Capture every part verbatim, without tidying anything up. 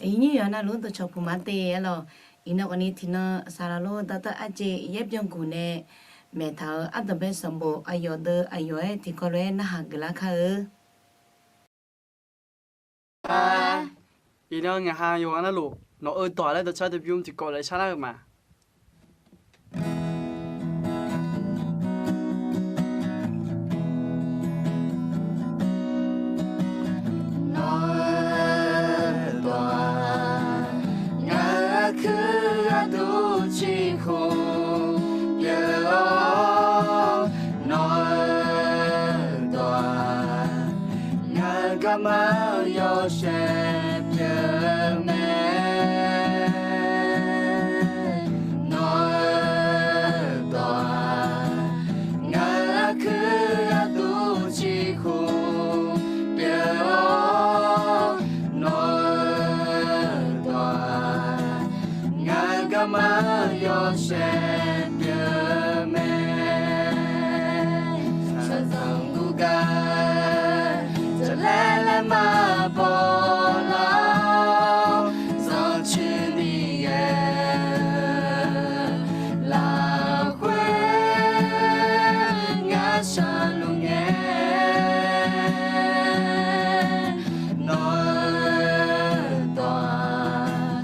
Aqyuif nyir yawqha navluf-anr dawqcawq puq ma te aer lawq. Iqnan khawfni tiqnan saqlaq lor dartawr arjeq yaer byanguq nae maeqtaq-euq ardanqbae sanqbof aqyawf deuv aqyawf-aer tiqkawv lof-aer narhaq geuflar kar-eu. Iqnan ngaq ha yawqha navluf nawq-eu dawq laer dawqcar dawqbymr tiqkawv lof-aer sharlar-eu ma. Nawr-eu dawq-aq, ngaq-euq aqkuir gharduq ciqhuq pyeuf-awr, nawr-eu dawq-aq, ngaq-euq garma-eu yawshaef pyeuf mae. Nawr-eu dawq-aq, ngaq-euq aqkuir gharduq ciqhuq pyeuf-awr, nawr-eu dawq-aq, ngaq-euq garma-eu yawshaef pyeuf mae. Shaqzanq gurgar jaqlaer laer maqbaw lar-awr, zanrcuir ni ghae-eu lafkhoer ngar shaqluf ngae. Nawr-eu dawq-aq,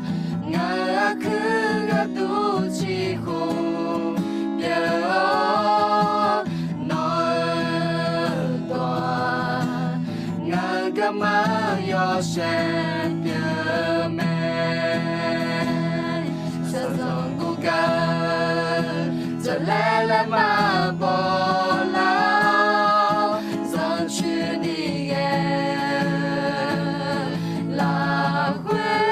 ngaq-euq aqkuir gharduq ciqhuq pyeuf-awr, nawr-eu dawq-aq, ngaq-euq garma-eu yawshaef pyeuf mae. Shaqzanq gurgar jaqlaer laer maqbaw lar-awr, zanrcuir ni ghae-eu lafkhoer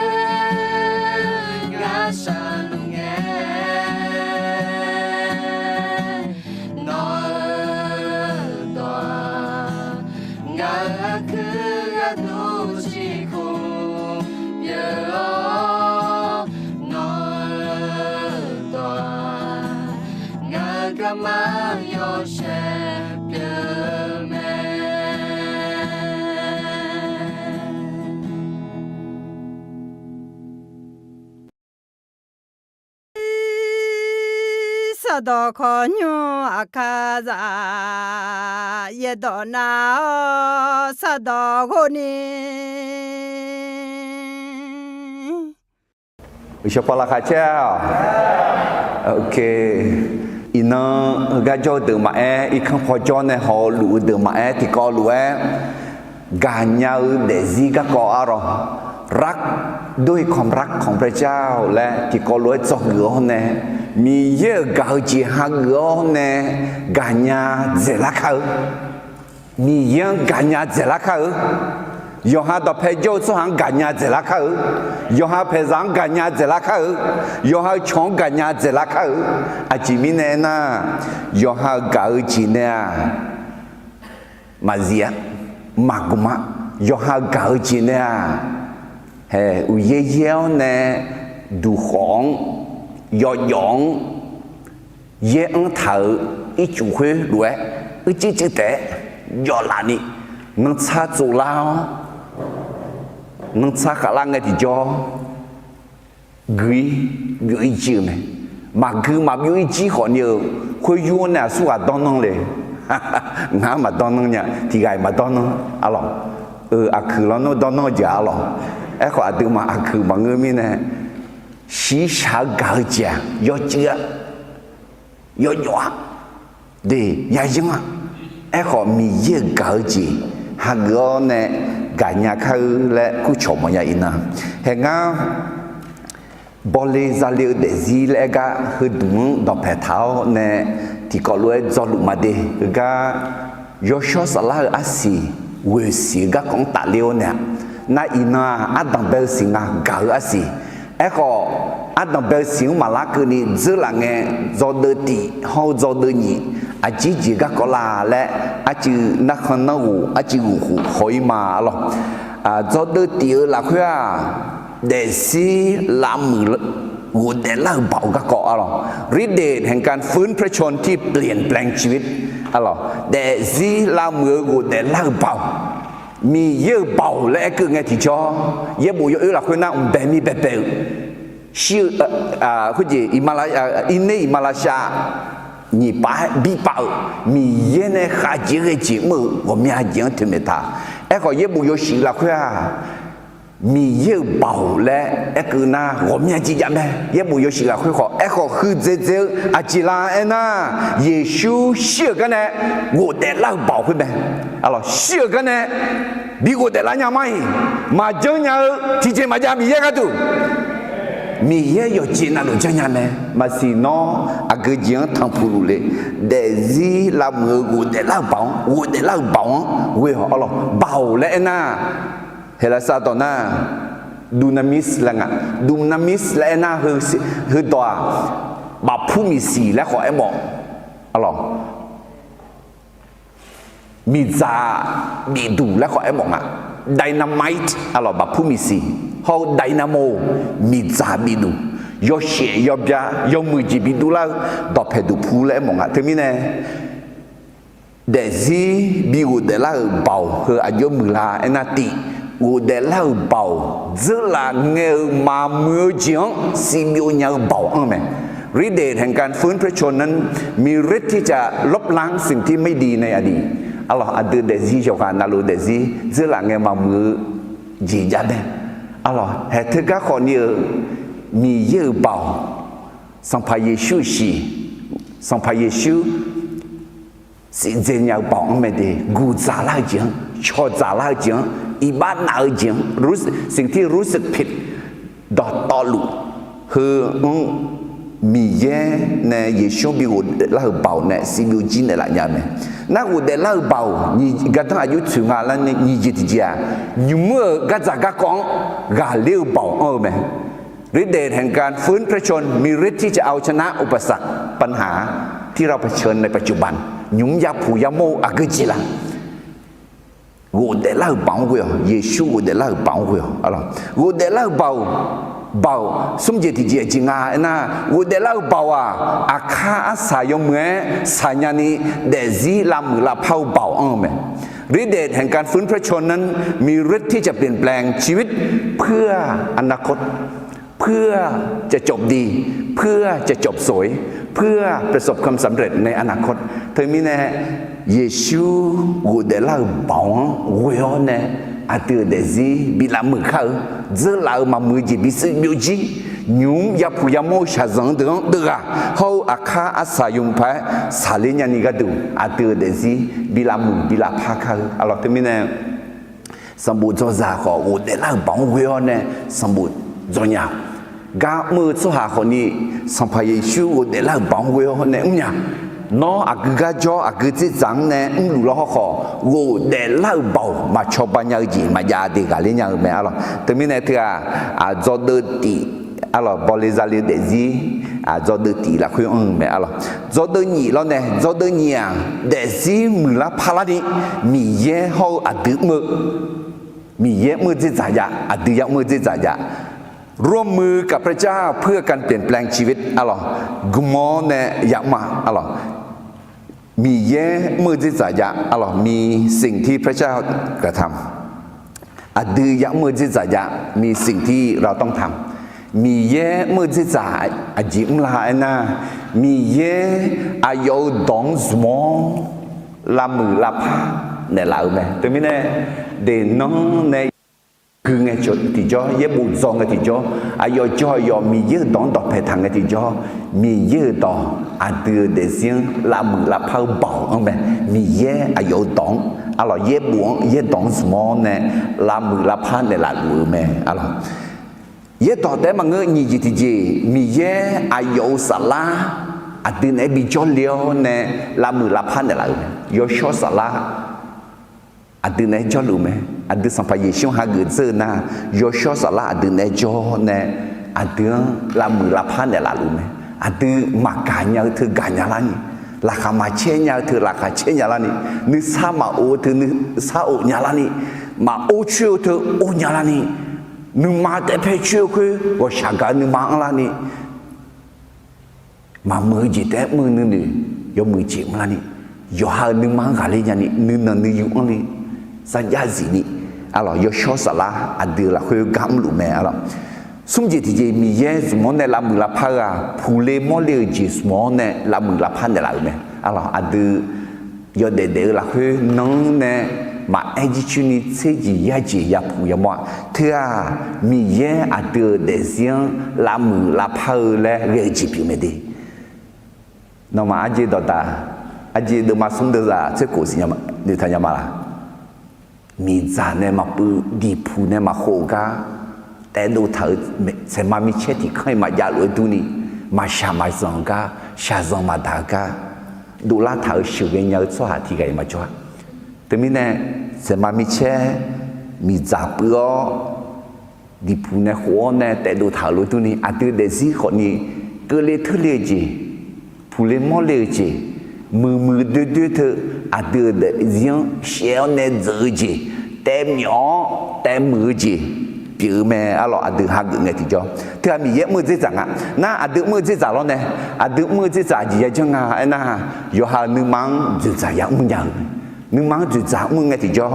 ngar shaqluf ngae. Nawr-eu dawq-aq, ngaq-euq aqkuir gharduq ciqhuq pyeuf-awr, nawr-eu dawq-aq, ngaq-euq garma-eu yawshaef pyeuf mae. Sardawq khawqnymr aqkar zaq, yaerdawq nar-awr sardawq ghov ni. Uqshawq paw laqkhaq caer-awq. Iqnan heugar jawr-eu deuq maqaer, irkanr paw jawr nae haw-eu luf-eu deuq maqaer, tiqkawv lof-aer gaqnya-eu daefzir garkawv arlawq, rar, dov-ir ความรักของพระเจ้า laer tiqkawv lof-aer dzawgeuf-awr nae, Miqyaer-euq gaq-eu jeq hageuf-awr nae gaqnya dzaeqlar kar-eu. Miqyaer-anr gaqnya dzaeqlar kar-eu. Yawqha dawqpae jawr-eu tsawrhaq-anr gaqnya dzaeqlar kar-eu. Yawqha paeqzaq-anr gaqnya dzaeqlar kar-eu. Yawqha-eu cawq-anr gaqnya dzaeqlar kar-eu. Aqjeq mirnae aernar, yawqha-eu gaq-eu jeq nae-aq, maqzif-a, maqgmq-a. Yawqha-eu gaq-eu jeq nae-aq, haeq uqyaer yaer-awr nae duqkhawf-anr, yawjawf-anr, yaer anr taq-euq ircuf khoer lof-aer, uicuiv cuiv taef-aer jawvlaf ni, nanrtsar tsovlar-awr, nanrtsar khavlar ngae tiqjawr, gui-ir byov-ir jir-eu mae. Maqgui maqbyov-ir jir khawfni-eu, khoer yur-awr nae aqsurghaq dawrnan le. Ngar maqdawrnan nya, tiqghaq-iq maqdawrnan arlawq. Euq aqkuiq lawrnar dawrnan-eu jeq arlawq. Aerkhawf, aqduimaf aqkuiq maqngeur mirnae, shiqshaq-eu gaq-eu jeq-aq yawcuiv-a, yawjawf-a, de, yayanr-a. Aerkhawf, Miqyaer-euq gaq-eu jeq hageuf-awr nae gaqnya kar-eu laer kurcawq mawfnya iqnan, hae ngar bawle zale-eu daefzir laer aer gar heudmq-anr dawqpae taq-awr nae tiqkawv lof-aer dzawluf ma de. Heugar yawshawr saflar-eu arsiq, ghoeq siq-eu garkawv-anr tafler-awr nae-aq, nar iqnan-aq ardanq bae-eu siq nga, gaq-eu arsiq. Aerkhawf, ardanq bae-eu siq-anr maqlar keuvni dzeur laf ngae, dzawdeuv tiq hawr-eu dzawdeuv nyiq, aqjeq jeq garkawv la laer, arcuiv narkhan nanrghof, arcuiv ghof khof haw-ir ma arlawq. Dzawdeuv tiq-eu lafkhoer-aq, daefzir lavmuiq ghofdaef lar-euq baoq-eu garkawv arlawq. ฤทธิ์เดชแห่งการฟื้นพระชนม์ที่เปลี่ยนแปลงชีวิต arlawq. Daefzir lavmuiq-eu ghofdaef lar-euq baoq. Miqyaer-euq baoq laer aerkeuv ngae tiqjawr, yaerbof yawoer lafkhoer nar mqbae mir baebae-eu shir-eu, khoerjeq, irner iqmalavshav nyiq pav-aer bi pav-euq, Miqyaer nae khavjeq ghae jeq mr-eu ghawqmya jeq-anr toeqmaeq taq. Aerkhawf yaerbof yawshuif lafkhoer-aq, Miqyaer-euq baoq laer aerkeuv nar ghawqmya jeq jav mae. Yaerbof yawshuif lafkhoer khawf, aerkhawf huiqdzaeq dzae-eu aqjeq la aernar, Yeqsur shir-euq garnae ghofdaef lar-euq baoq khoer mae. Shir-euq garnae bi ghofdaef lar nya ma-iq, maqjanr nya-eu tiqjeq maqjav Miqyaer gharduq. Miqyaer yawqjeq navluf janrnya mae. Maqsiq nawr aqgeu jeq-anr tanqpuq luf le. Daefzir lavmuiq-eu ghofdaef lar-euq baoq-anr, ghofdaef lar-euq baoq-anr ghoe-awq arlawq. Baoq laer aernar, Heqlaqsar dawq nar dunamis laer nga. Dunamis laer aernar, heudawq-aq, bafpur miqsiq laer khawf aermawf arlawq. Miqdzaq bifduq laer khawf aermawf nga. Dynamite arlawq, bafpur miqsiq hawr-eu dynamo, miqdzaq bifduq, yawshaef yawbya yawmuiq jeq bidurlar-eu dawqpaeq duqpu laer aermawf nga. Teumirnae daefzir bi ghofdaef lar-euq baoq heu aqjox muiqlar aernar tiv, ghofdaef lar-euq baoq dzeurlaf ngae-eu maqmuiq-eu jeq-anr sivbyov nya-eu baoq anr-eu mae. ฤทธิ์เดชแห่งการฟื้นพระชนม์นั้น มีฤทธิ์ที่จะลบล้างสิ่งที่ไม่ดีในอดีต arlawq. Aqdui daefzir yawqghaq navluf daefzir dzeurlaf ngae maqmuiq-eu jeq jav mae arlawq. Haeq teugar khawfni-eu Miqyaer-euq baoq, Sanqpaq Yeqsur-euq shiq, Sanqpaq Yeqsur siqdzae nya-eu baoq anr mae de. Guqdzaq lar-eu jeq-anr, cawqdzaq lar-eu jeq-anr, iqbax naf-eu jeq-anr, สิ่งที่รู้สึกผิด dawqtawvluf heu-anr Miqyaer nae Yeqsur bi ghofdaef lar-euq baoq nae sivbyov jir naeqlaf nya-eu mae. Nar ghofdaef lar-euq baoq gardanr aqjox tsoeq nga laer nyiq jeq tiqjeq-aq, nymq-mr-euq gardzaq garkawv-anr ghaqler-eu baoq anr-eu mae. ฤทธิ์เดชแห่งการฟื้นพระชนม์ มีฤทธิ์ที่จะเอาชนะอุปสรรคปัญหาที่เราเผชิญในปัจจุบัน nymq-mr yapuq yamawr-eu aqgeu jeq la. Ghofdaef lar-euq baoq-anr ghoe-awq. Yeqsur ghofdaef lar-euq baoq-anr ghoe-awq. Ghofdaef lar-euq baoq, baoq smr jeq tiqjeq aqjeq nga aernar, ghofdaef lar-euq baoq-aq, aqkar arsaq yawmuiq-aer saqnya ni daefzir lavmuiq lavpar-eu baoq anr-eu mae. ฤทธิ์เดชแห่งการฟื้นพระชนม์นั้น มีฤทธิ์ที่จะเปลี่ยนแปลงชีวิต เพื่ออนาคต เพื่อจะจบดี เพื่อจะจบสวย เพื่อประสบความสำเร็จในอนาคต Teumirnae Yeqsur ghofdaef lar-euq baoq-anr ghoe-awr nae aqdui-euq daefzir bi lavmuiq kar-eu, dzeurlaf-eu maqmuiq-eu jeq bi sivbyov jir, nymq-mr yapuq yamawr-eu shaqzanq-anr deuq-anr deuv ghaq hawr-eu aqkar arsaq yawmuiq paq-aer saqler nyani gharduq aqdui-euq daefzir bi lavmuiq bi lavpar kar-eu arlawq. Teumirnae sanqbof dzawzaq khawf ghofdaef lar-euq baoq-anr ghoe-awr nae sanqbof dzawnya. Gar mr-eu tsawrhaq khawfni Sanqpaq Yeqsur ghofdaef lar-euq baoq-anr ghoe-awr nae mrnya. Nawr aqgeu gar jawr aqgeu dzerdzaq-anr nae mrluf lawr hawrkhawf, ghofdaef lar-euq baoq maqcawba nya-eu jeq maqjav de ghaqler nya-eu mae arlawq. Teumirnae teughaq, aqdzawdeuv tif arlawq, bawle zale daefzir, aqdzawdeuv tif lafkhoer anr-eu mae arlawq. Dzawdeuv nyif lawr nae, dzawdeuv nyif-aq, daefzir muiqlar parlarni Miqyaer hawr-eu aqdui mr-eu, Miqyaer mr-eu dzerdzaq jav, aqdui yamr-eu dzerdzaq jav. ร่วมมือกับพระเจ้าเพื่อการเปลี่ยนแปลงชีวิต arlawq, gmq-awr nae yamr-a arlawq. Miqyaer mr-eu dzerdzaq jav arlawq, มีสิ่งที่พระเจ้ากระทำ Aqdui yamr-eu dzerdzaq jav, มีสิ่งที่เราต้องทำ Miqyaer mr-eu dzerdzaq aqjeq mrla aernar, Miqyaer aqyawf-euq dawq-anr zmq-awr lavmuiq lavpar naeqlaf-eu mae. Teumirnae deqnan nae gui ngae tiqjawr, yaerbof dzaw ngae tiqjawr, aqyawf jawr aqyawf Miqyaer-euq dawq-anr dawqpae taq ngae tiqjawr, Miqyaer-euq dawq aqdui-euq daefzir-anr lavmuiq lavpar-eu baoq anr mae. Miqyaer aqyawf-euq dawq-anr arlawq, yaerbof-anr yaerdawq-anr zmq-awr nae lavmuiq lavpar naeqlaf luf-eu mae arlawq. Yaerdawq taef-aer maqngeur, nyiq jeq tiqjeq, Miqyaer aqyawf-euq saflar aqdui naeq-aer bijawr le-awr nae lavmuiq lavpar naeqlaf-euq mae. Yawshawr saflar aqdui naeq-aer jawrluf mae. Aqdui Sanqpaq Yeqsur-anr hageuf dzeur-eu nar, yawshawr saflar aqdui naeq-aer jawr nae aqdui-anr lavmuiq lavpar naeqlaf luf mae. Aqdui maqgaq nya-eu teu gaqnya larni, laqkhaq maqcaer nya-eu teu laqkhaq caer nya larni, nuisar maqof-eu teu nuisar of nya larni, maqor coer-eu teu or nya larni, nuima taef paer coer-eu khoer ghawqshaq gaq-eu nuima anr larni, maqmuiq-eu jeq taef-aer mr-eu nuinoeq yawmuiq jeq mr larni, yawqha-euq nuima-anr ghaqler nyani nuinanq nuiyu anr ni, sarjax zifni Arlawq, yawshawr saflar aqdui-euq lafkhoer gar mrluf mae. Arlawq, smr jeq tiqjeq Miqyaer zmq-anr nae lavmuiq lavpar-eu-aq, puqle mawrle-euq jeq zmq-anr nae lavmuiq lavpar naeqlaf-euq mae. Arlawq, aqdui yawdaef daef-eu lafkhoer nan-anr nae maqaer jircoer ni tser jeq yar jeq yapuq yamawr-aq, teu-aq, Miqyaer aqdui-euq daefzir-anr lavmuiq lavpar-eu laer ghae-eu jeq pyeuf mae de. Nawmaf arjeq dawqdaq, arjeq deuvma smr deuvzaq tser khof siq noeqtaq nya ma laq? Miqdzaq nae maqpuiv, diqpuq nae maqkhov-eu gar, taevdov taq-euq saeqma micaer tiq kanr-iq maqjav lof-aer durni, maqshaq maqzanq-eu gar, shaqzanq maqdaq-eu gar, dovlar taq-euq sheuqghae nya-eu tsawrhaq tiq ghaq-iq maqjawr-a. Teumirnae, saeqma micaer miqdzaq puiv-awr, diqpuq nae khof-awr nae taevdov taq-euq lof-aer durni, aqdui daefzir khawfni keuvle teurle-eu jeq, puqle mawrle-eu jeq, muiqmuiq doerdoer teu aqdui-euq daefzir-anr shaev-awr nae dzeuq-eu jeq, taevmyawf-awr taevmuiq-eu jeq pyeuf-eu mae. Arlawq, aqdui hageuf ngae tiqjawr, teu-aq Miqyaer mr-eu dzerdzaq nga. Nar aqdui mr-eu dzerdzaq lawr nae, aqdui mr-eu dzerdzaq aqjeq yajanr nga aernar, yawqha-euq nuima-anr dzoeqdzaq yamr nya-eu mae. Nuima-anr dzoeqdzaq mr ngae tiqjawr,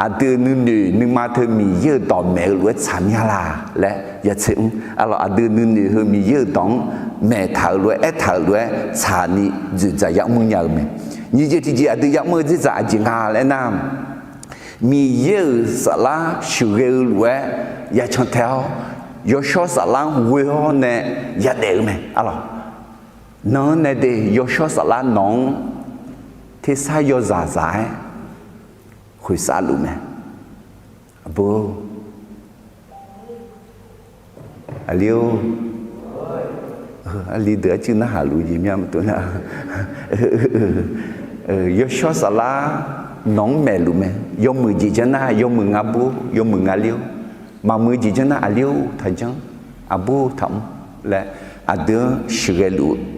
aqdui nuinoeq nuima teu Miqyaer-euq dawqmaeq-eu lof-aer tsaq mya la laer yatser mr. Arlawq, aqdui nuinoeq heu Miqyaer-euq dawq-anr maeqtaq-euq lof-aer, aertaq-euq lof-aer tsaqni dzoeqdzaq yamr nya-eu mae. Nyiq jeq tiqjeq aqdui yamr-eu dzerdzaq aqjeq nga laer aernar, Miqyaer-euq saflar sheuqghae-eu lof-aer yacan tae-awr, yawshawr saflar-anr ghoe-awr nae yadaef-eu mae. Arlawq, nan-anr nae de yawshawr saflar nawq-anr tersar yawzaq zaq-aer khoeqsav luf mae. Aqbur, aqli-or, aqli deuq arcuiv narhaq luf jeq mya maqtov nar, yawshawr saflar nawq-anr maeqluf mae. Yawmuiq jeq janr nar, yawmuiq nga bur, yawmuiq nga ler-or, maqmuiq jeq janr nar, aqli-or taqjanr, aqbur taqmr laer aqdui-anr sheuqghae luf-eu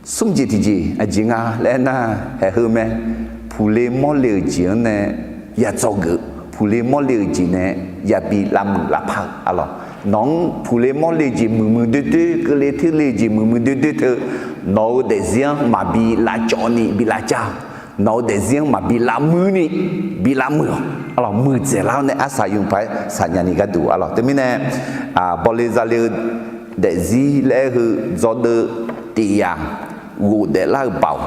smr jeq tiqjeq aqjeq nga laer aernar, haeq heu mae. Puqle mawrle-euq jeq-anr nae ya dzawgeuf, puqle mawrle-euq jeq nae yabi lavmuiq lavpar-eu. Arlawq, nawq-anr puqle mawrle jeq muiqmuiq doerdoer, keuvle teurle jeq muiqmuiq doerdoer teu, nawq-euq daefzir-anr maqbi lavcawv ni bi lavcar-awq. Nawq-euq daefzir-anr maqbi lavmuir ni bi lavmuiq-awq. Arlawq, muiqdzaeq lar-awr nae arsaq yawqpaq-aer saqnya ni gharduq. Arlawq, teumirnae, bawle zale-eu daefzir laer aer-eu heu, dzawdeuv tiq yaq ghofdaef lar-eu baoq,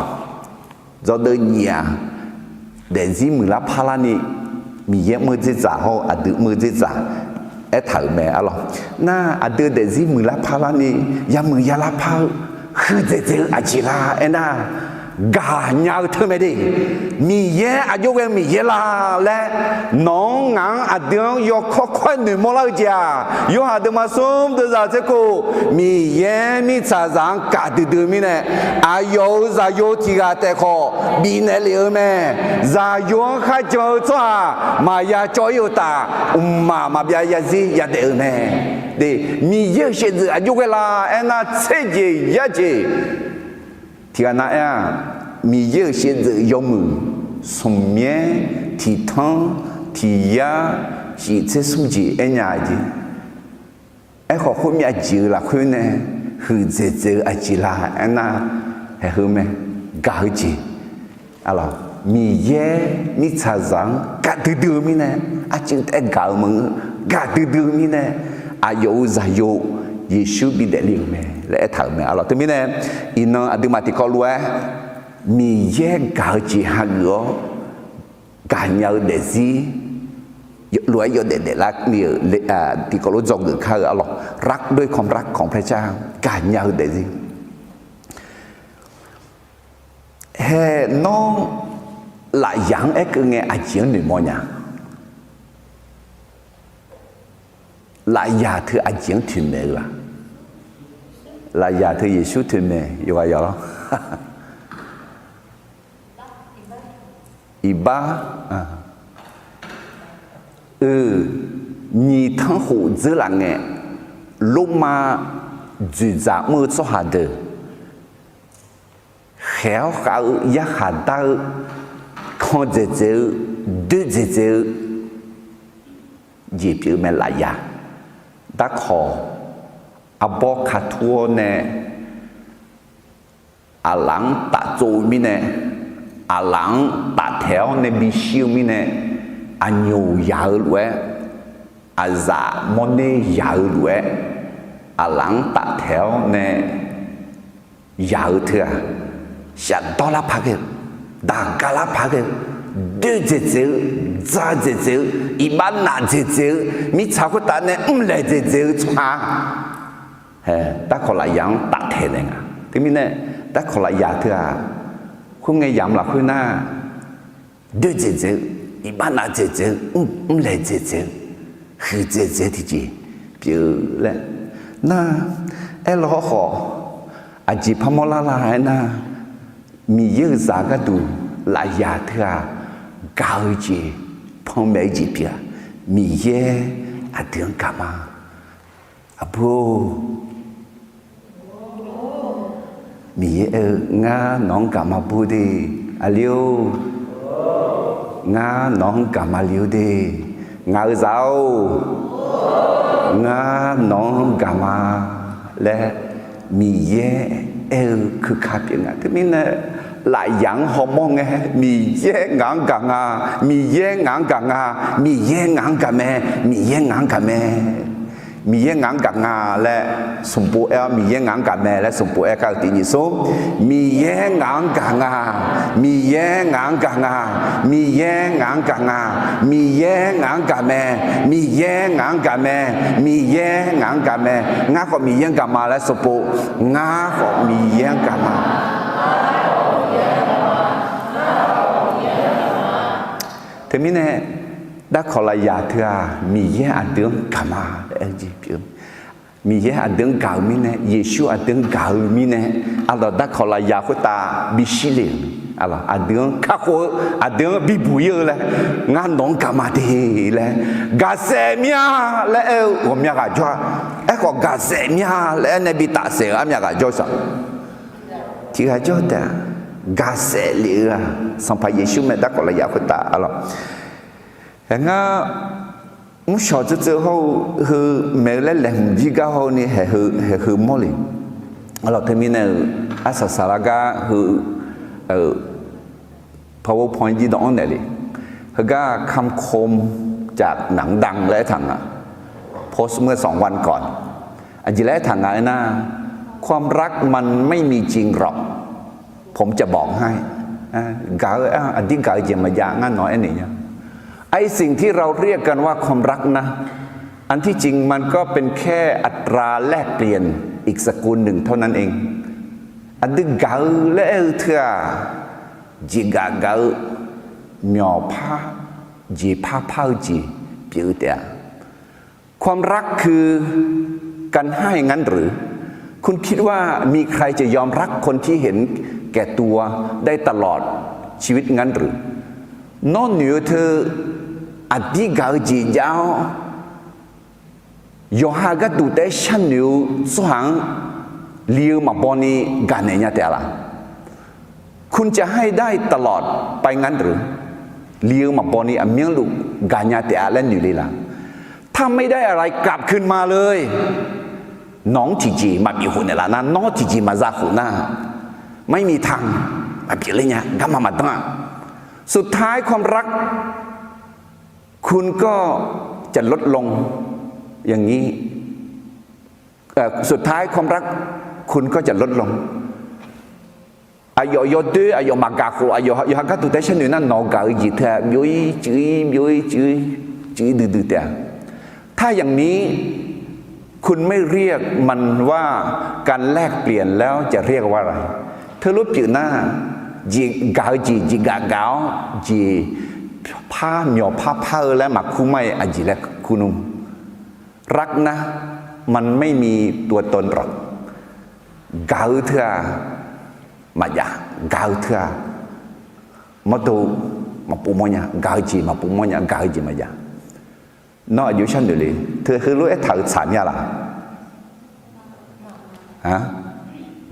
dzawdeuv nyiq-aq, daefzir muiqlar parlar ni, Miqyaer mr-eu dzerdzaq hawr-eu aqdui mr-eu dzerdzaq aertaq-euq mae. Arlawq, nar aqdui daefzir muiqlar parlar ni, yamuiq yalar par-eu huiqdzaeq dzaeq-eu aqjeq la aernar, gaqnya-eu teu mae de. Miqyaer aqjox ghae-eu Miqyaer la laer nawq-anr ngaq-anr aqdui-anr yawkawr kawr-aer noeqmawr lar-eu jeq-aq, Yorhaq deuvma smr deuvzaq tser khof, Miqyaer mirtsaqzaq-anr gaqdui dui-eu mirnae, aqyawf-euq zaqyo tiq ghaq taef khawf bifnaeq lef-eu mae. Zaqyo-anr kharjan-eu tsawrhaq maqya cawv-ir-eu uqtaf, mqmaq maqbyav yazir yadaef-eu mae. Miqyaer-euq shaevdzeuf aqjox ghae la aernar, tser jeq yar jeq tiq ghaq nav aer-aq, Miqyaer-euq shaevdzeuf yawmuiq, smq myaer, tiq tanr, tiq yar, shif tser smr jeq aernya jeq. Aerkhawf, khoermyav jeq-euq lafkhoer nae huiqdzaeq dzaeq-eu aqjeq la aernar, haeq heu mae, gaq-eu jeq. Miqyaer mirtsaqzaq-anr gaqdui dui-eu mirnae, arcuiv taef-aer gaq-eu maqngeur, gaqdui dui-eu mirnae, aqyawf-euq zaqyo Yeqsur bidaef le-euq mae laer aertaq-euq mae. Arlawq, teumirnae iqnan aqduimaf tiqkawv lof-aer Miqyaer gaq-eu jeq hageuf-awr gaqnya-eu daefzir lof-aer yawdaef daeflar ni-euq tiqkawv lof dzawgeuf kar-eu. Arlawq, รักด้วยความรักของพระเจ้า, gaqnya-eu daefzir. Hae nawr lafyaq-anr aerkeuv ngae aqjeq-anr noeqmawr nya. Lafyaq teu aqjeq-anr toeqmaeq-eu-aq, lafyaq teu Yeqsur toeqmaeq yawqghaq yawq lawr. Iqbax, eu, nyiq tanr khof dzeurlaf ngae, Lormav dzoeqdzaq mr-eu tsawrhaq deuq khaeq-awr khav-eu yarkhaq dar-eu, kan dzaeqdzaeq-eu, doer dzaeqdzaeq-eu jeq pyeuf-eu mae. Lafyaq darkawq arbawr katur-awr nae aqlaf-anr taftsov-eu mirnae, aqlaf-anr taftaeq-awr nae bishir-eu mirnae, aqnyoq yaq-eu lof-aer, aqzaf mawrner yaq-eu lof-aer, aqlaf-anr taftaeq-awr nae yaq-eu teu-aq, shafdawr lar paq ghae-eu, daqga lar paq ghae-eu, doer dzaeqdzaeq-eu, dza dzaeqdzaeq-eu, iqbax naf dzaeqdzaeq-eu, mirtsaq khoertav nae mrlaeq dzaeqdzaeq-eu tsawrhaq-a, hae, darkawq lafyaq-anr taftaeq naeq nga. Teumirnae, darkawq lafyaq teu-aq, khoerngae yamq lafkhoer nar, doer dzaeqdzaeq-eu, iqbax naf dzaeqdzaeq-eu, mrlaeq dzaeqdzaeq-eu, huiq dzaeqdzaeq tiqjeq pyeuf-eu laer nar, aerlaw hawrkhawf, aqjeq parmawr lar lar-aer nar, Miqyaer-euq zaq gharduq lafyaq teu-aq, gaq-eu jeq, panmaeq-eu jeq pyeuf-a. Miqyaer aqdui-anr gaq ma. Aqbur-or, Miqyaer aer-eu, ngar nawq-anr gaqma bur de. Aqli-or, ngar nawq-anr gaqma li-or de. Ngaq-euq zaq-or, ngar nawq-anr gaqma laer Miqyaer aer-eu keuka pyeuf nga. Teumirnae, lafyaq-anr hawmawr ngae, Miqyaer ngaq-anr gaq nga, Miqyaer ngaq-anr gaq nga, Miqyaer ngaq-anr gaq mae, Miqyaer ngaq-anr gaq mae, Miqyaer ngaq-anr gaq nga laer sanqbof aer-awr, Miqyaer ngaq-anr gaq mae laer sanqbof aer kar-eu tiq nyiq smr. Miqyaer ngaq-anr gaq nga, Miqyaer ngaq-anr gaq nga, Miqyaer ngaq-anr gaq nga, Miqyaer ngaq-anr gaq mae, Miqyaer ngaq-anr gaq mae, Miqyaer ngaq-anr gaq mae, ngar khawf Miqyaer-anr gaq ma laer sanqbof, ngar khawf Miqyaer-anr gaq ma. Teumirnae, darkawq lafyaq teu-aq, Miqyaer aqdui-anr gaq ma laer aer-eu jeq pyeuf. Miqyaer aqdui-anr gaq-eu mirnae, Yeqsur aqdui-anr gaq-eu mirnae, aqlawq darkawq lafyaq khoertav bishir le-euq, aqlawq aqdui-anr kakhof-eu, aqdui-anr bibuq ir-eu laer, ngar nawq-anr gaq ma de laer, gaqsaef mir-a laer aer-eu ghawqmya ghaq jawr-a. Aerkhawf gaqsaef mir-a laer aer nae bitaf saef-euq armyav ghaq jawr-eu saq, tiq ghaq jawr-eu taef-a. Gaqsaef lef-eu-aq Sanqpaq Yeqsur mae, darkawq lafyaq khoertav, aqlawq. Hae ngar, mrshawq tseuv tseuv hawr-eu heu maeq-eu laer laeqhmq jir gar hawr-eu ni haeq heu mawr le. Aqlawq teumirnae-euq arsaq saqlar gar heu PowerPoint jir dawq-anr naeq le. Heugar คำคมจากหนังดัง laer aertaq nga. โพสต์เมื่อสองวันก่อน Aqjeq laer aertaq nga aernar, ความรักมันไม่มีจริงหรอก ผมจะบอกให้ Gaq-eu aer-anr aqdir gaq-eu jeq maqjav, ngar nawq-anr aernaeq nya. ไอ้สิ่งที่เราเรียกกันว่าความรักนะ อันที่จริงมันก็เป็นแค่อัตราแลกเปลี่ยนอีกสกุลหนึ่งเท่านั้นเอง Aqdui gaq-eu laer aer-eu teu-aq, jeqgaf gaq-eu myawqpar jeqpar par-eu jeq pyeuf-eu taef-a. ความรักคือการให้ งั้นหรือ คุณคิดว่ามีใครจะยอมรักคนที่เห็นแก่ตัว ได้ตลอดชีวิต งั้นหรือ Nawr noeq-eu teu aqdir gaq-eu jeq jav-awr, yawqha gharduq taef-aer sharnoeq-eu tsawrhaq-anr li-eu maqbaw ni gaqnaeq nya taef-a laq? คุณจะให้ได้ตลอดไป งั้นหรือ Li-eu maqbaw ni aqmyanluf gaqnya taef-a laer noeq le laq? ถ้าไม่ได้อะไรกลับคืนมาเลย Nawq-anr tiqjeq maqbif khof naeqlaf nar, nawr tiqjeq maqza khof nar, ไม่มีทาง maqbif ler nya, garma maqdanr-a. สุดท้ายความรักคุณก็จะลดลง อย่างนี้ สุดท้ายความรักคุณก็จะลดลง Aqyawf yawdoer aqyawf maqgaq khof, aqyawf yawqha gharduq taef-aer sharnoeq nar, nawq gaq-eu jeq teu-aq byov-ir cuiv-ir byov-ir cuiv-ir cuiv-ir duidui taef-a. ถ้าอย่างนี้ คุณไม่เรียกมันว่าการแลกเปลี่ยน แล้วจะเรียกว่าอะไร Teulof pyeuf nar, jeqgaq-eu jeq jeqgaf gaq-awr jeqpar myawqpar par-eu laer maqkur mar-iq aqjeq laer kur nmr. รักนะ มันไม่มีตัวตนหรอก Gaq-eu teu-aq maqjav, gaq-eu teu-aq mawrdo maqpov mawrnya, gaq-eu jeq maqpov mawrnya, gaq-eu jeq maqjav. Nawr aqjox sharnoeq le, teu heulof-aer taq-euq tsaq mir-a laq?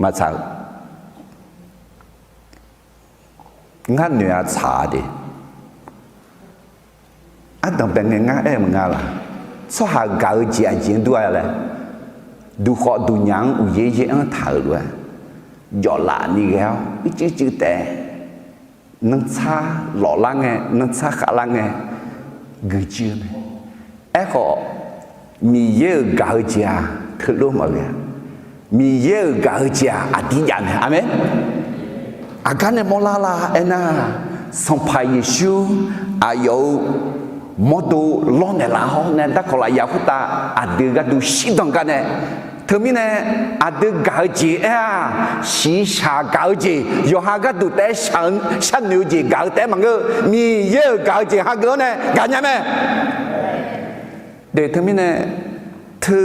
Maqtsaq-eu. Ngar noeq-a tsaq-a de. Ardanq bae ngae ngar aer-eu maqnga laq? Tsawrhaq gaq-eu jeq aqjeq-anr dur-a laer, duqkhawf duqnyaf-anr uqyaer yaer-anr taq-euq lof-aer, jawflaf ni ghae-awr ircuir cuiv taef-aer, nanrtsar lawflar ngae, nanrtsar khavlar ngae, guiqjir-eu mae. Aerkhawf, Miqyaer-euq gaq-eu jeq-aq teulof maqghae-a. Miqyaer-euq gaq-eu jeq-aq aqdir jav mae. Aqmeq. Aqgar nae mawrlar la aernar, Sanqpaq Yeqsur aqyawf-euq mawrdo lawrnaeq laf-awr nae darkawq lafyaq khoertav aqdui gharduq shirdan gar nae, teumirnae aqdui gaq-eu jeq aer-aq, shiqshaq gaq-eu jeq, yawqha gharduq taef-aer sharnoeq-eu jeq gaq-eu taef-aer maqngeur-eu, Miqyaer-euq gaq-eu jeq hageuf-awr nae gaqnya mae. Teumirnae teu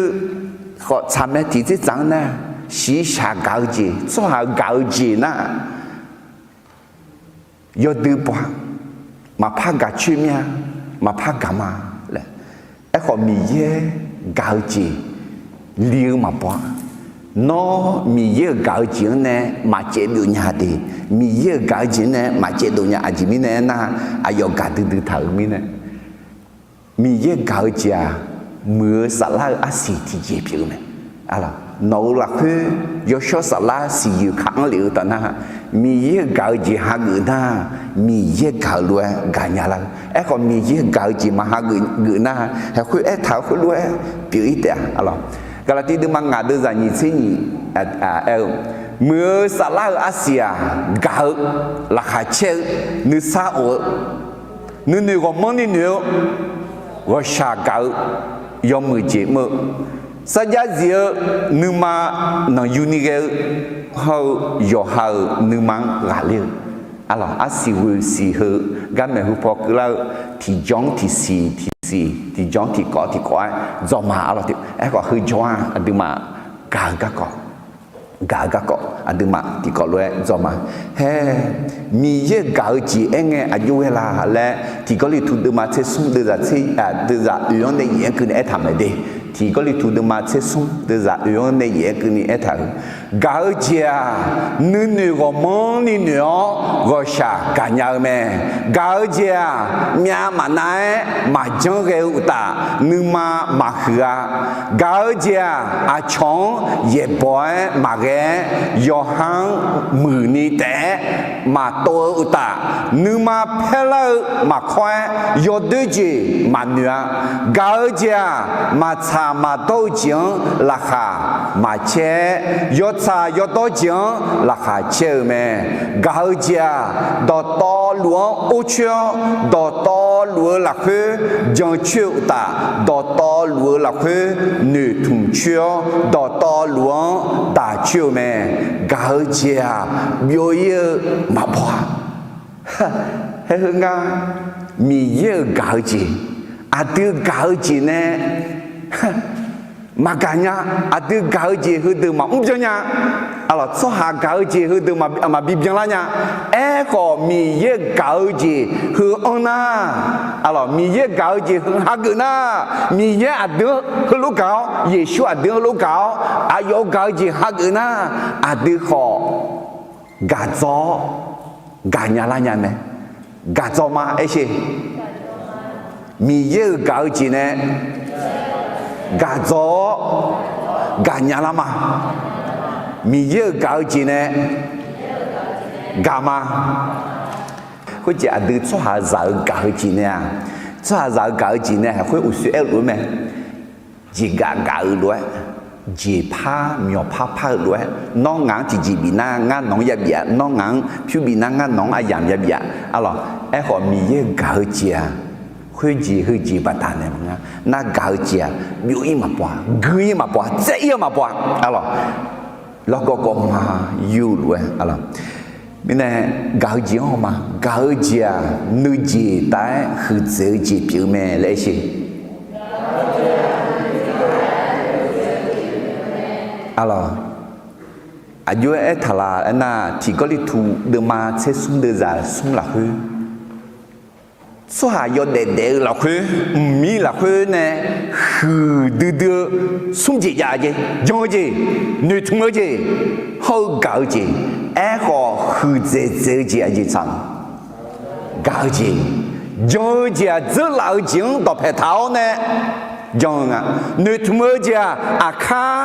khawf tsaqmae tiqtser tsaq-anr nar, shiqshaq gaq-eu jeq, tsawrhaq gaq-eu jeq nar, yawdui baw-a, maqpar gaq coer mir-a, maqpar gaq ma laer. Aerkhawf, Miqyaer gaq-eu jeq li-eu maqbaw-a. Nawr Miqyaer-euq gaq-eu jeq-anr nae maqcaev dov nya de, Miqyaer-euq gaq-eu jeq-anr nae maqcaev dov nya. Aqjeq mirnae aernar, aqyawf gaqdui dui taq-euq mirnae, Miqyaer gaq-eu jeq-aq, muiq-eu saflar-eu arsiq tiqjeq pyeuf-eu mae. Nawq-euq lafkhoer yawshawr saflar siqyoeq kaq-anr lef-eu taf nar, Miqyaer gaq-eu jeq hageuf nar, Miqyaer gaq-eu lof-aer gaqnya lar-eu. Aerkhawf, Miqyaer gaq-eu jeq maq hageuf geuf nar, haeqkhoer aertaq-eu khoerlof-aer pyeuf-ir taef-a. Gaqlaqtiv deuvma ngaq deuvzaq nyiq tser nyiq aer-eu, muiq-eu saflar-eu arsiq-aq gaq-eu, laqkhaq caer-eu, nuisar of-eu, nuinoeq ghawqmanrni noeq-eu, ghawqshaq gaq-eu, yawmuiq jeq mr-eu, sarjax zif-eu, nuima nanqyuni ghae-eu, hawr-eu yawqha-euq nuima-anr ghaqler-eu, arlawq, arsiq ghoeq siq heu, garmaeq heu paw keuvlar-eu, tiqjawr-anr tiqsiq tiqsiq, tiqjawr-anr tiqkawv tiqkawv-aer dzawq ma. Arlawq, aerkhawf heujawr-aq aqduimaf gaq-eu garkawv, gaq-eu garkawv aqduimaf tiqkawv lof-aer dzawq ma. Haer, Miqyaer gaq-eu jeq aer ngae aqjox ghae la laer, Tiq Gawrliqtu deuvma tser smr deuvzaq tser, deuvzaq oeq-anr nae yaef-aer keuvni aertaq mae de. Tiq Gawrliqtu deuvma tser smr deuvzaq oeq-anr nae yaef-aer keuvni aertaq-eu, gaq-eu jeq-aq, nuinoeq ghawqmanrni noeq-awr ghawqshaq gaqnya-eu mae. Gaq-eu jeq-aq, myav maqnav-aer maqjanr ghae-eu uqtaf, nuima maqhuiq-a. Gaq-eu jeq-aq, aqcawq-anr yaeqbawq-aer maqghae-aer, yawqha-anr muiqni taef-aer maqtov-eu uqtaf, nuima paerlar-eu maqkawr-aer yawdoer jeq maqnoeq-a. Gaq-eu jeq-aq, maqtsaq maqdawr-eu jeq-anr laqkhaq maqcaer-aer, yawtsaq yawdawr jeq-anr laqkhaq caer-eu mae. Gaq-eu jeq-aq, dawqtawvluf-anr or coer-awr, dawqtawvluf-eu lafkhoer jan coer-eu uqtaf, dawqtawvluf-eu lafkhoer noeqtmq coer-awr, dawqtawvluf-anr daq coer-eu mae. Gaq-eu jeq-aq, byov-ir-eu maqbaw-a. Haer heu ngar, Miqyaer-euq gaq-eu jeq, aqdui gaq-eu jeq nae maqgaq nya. Aqdui gaq-eu jeq heudeuq maqmr byan nya. Arlawq, tsawrhaq gaq-eu jeq heudeuq maqbi byanlar nya. Aerkhawf, Miqyaer gaq-eu jeq heu anr nar, arlawq, Miqyaer gaq-eu jeq heu hageuf nar, Miqyaer aqdui-anr heulof gaq-awr, Yeqsur aqdui-anr heulof gaq-awr, aqyawf-euq gaq-eu jeq hageuf nar, aqdui khawf gaq dzaw-awr gaqnya lar nya mae. Gaq dzaw ma aer sher. Miqyaer-euq gaq-eu jeq nae gaq dzaw-awr gaqnya lar ma. Miqyaer-euq gaq-eu jeq nae gaq ma. Khoerjeq aqdui tsawrhaqzaq-eu gaq-eu jeq nae-aq, tsawrhaqzaq-eu gaq-eu jeq nae haq khoer uqshoe aer-eu lof-aer mae. Jeqgaf gaf-eu lof-aer, jeqpar myawqpar par-eu lof-aer, nawr ngaq-anr tiqjeq bifnar ngar nawq-anr yabif-a, nawr ngaq-anr pyur bifnar ngar nawq-anr aryamq yabif-a. Arlawq, aerkhawf Miqyaer-euq gaq-eu jeq-aq, khoerjeq heujeq baqdanae maqnga. Nargaq-eu jeq-aq, byov-ir maqbaw-a, gui-ir maqbaw-a, tsaev-ir-eu maqbaw-a. Arlawq, largawv gawv ma yur-eu lof-aer, arlawq, mirnae gaq-eu jeq-anr haw ma. Gaq-eu jeq-aq, nuijeq taf-aer huiqdzaeq-eu jeq pyeuf-eu mae laer aer sher. Arlawq, aqjox-aer aertaq laf aernar, Tiq Gawrliqtu deuvma tser smr deuvzaq smr lafkhoer, tsawrhaq yawdaef daef-eu lafkhoer, mqmir lafkhoer nae huiqdui dui-eu smr jeq jav-eu jeq, jan-eu jeq, noeqtmq-eu jeq, hawr-eu gaq-eu jeq, aerkhawf huiqdzaeq dzaeq-eu jeq aqjeq tsaq-a. Gaq-eu jeq, jan-eu jeq-aq, dzeurlaf-eu jeq-anr dawqpae taq-awr nae jan-eu nga. Noeqtmq-eu jeq-aq, aqkar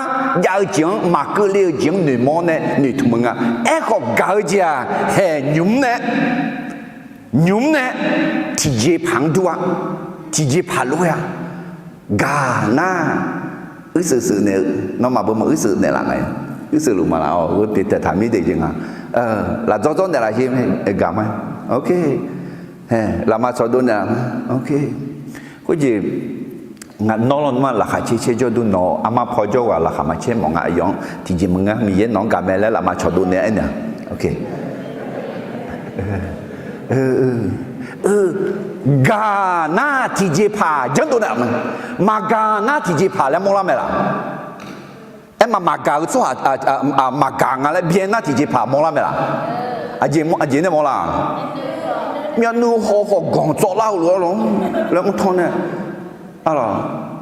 jav-eu jeq-anr, maqkeuvle-eu jeq-anr noeqmawr nae noeqtmq-eu nga. Aerkhawf gaq-eu jeq-aq, haeq nymq-mr nae, nymq-mr nae tiqjeqpaq-anr dur-a. tiqjeqpaq lof-aer-a, gaq nar, uirseuq seuq naeq-eu, nawmaf beu maq uirseuq naeqlaf nga, uirseuq luf maqlaf-awq, ghoe pyeuf taeq taq mir de jeq nga, lafdzawr dzawr naeqlaf sher, gaq ma, ok, lafma tsawqdov naeqlaf ma, ok, khoerjeq, nawr lawnmr-aq laqkhaq caer caer jawr dur nawq-awr, armar paw jawr ghaq laqkhaq maqcaer mawf nga, aqyawf-anr tiqjeq maqngeur, Miqyaer nawq-anr gaq mae laer lafma tsawqdov naeq-aer naeq-a, ok. Gaq nar tiqjeqpaq janrdov naeq-a mae, maqgaq nar tiqjeqpaq laer mawrlar mae laf? Aerma maqgaq-eu tsawrhaq, maqgaq nga laer byae nar tiqjeqpaq mawrlar mae laf? Aqjeq nae mawrlar? Myavnuiv khawf khawf ganq tsawv lar-eu lof-aer laer mr tanr nae,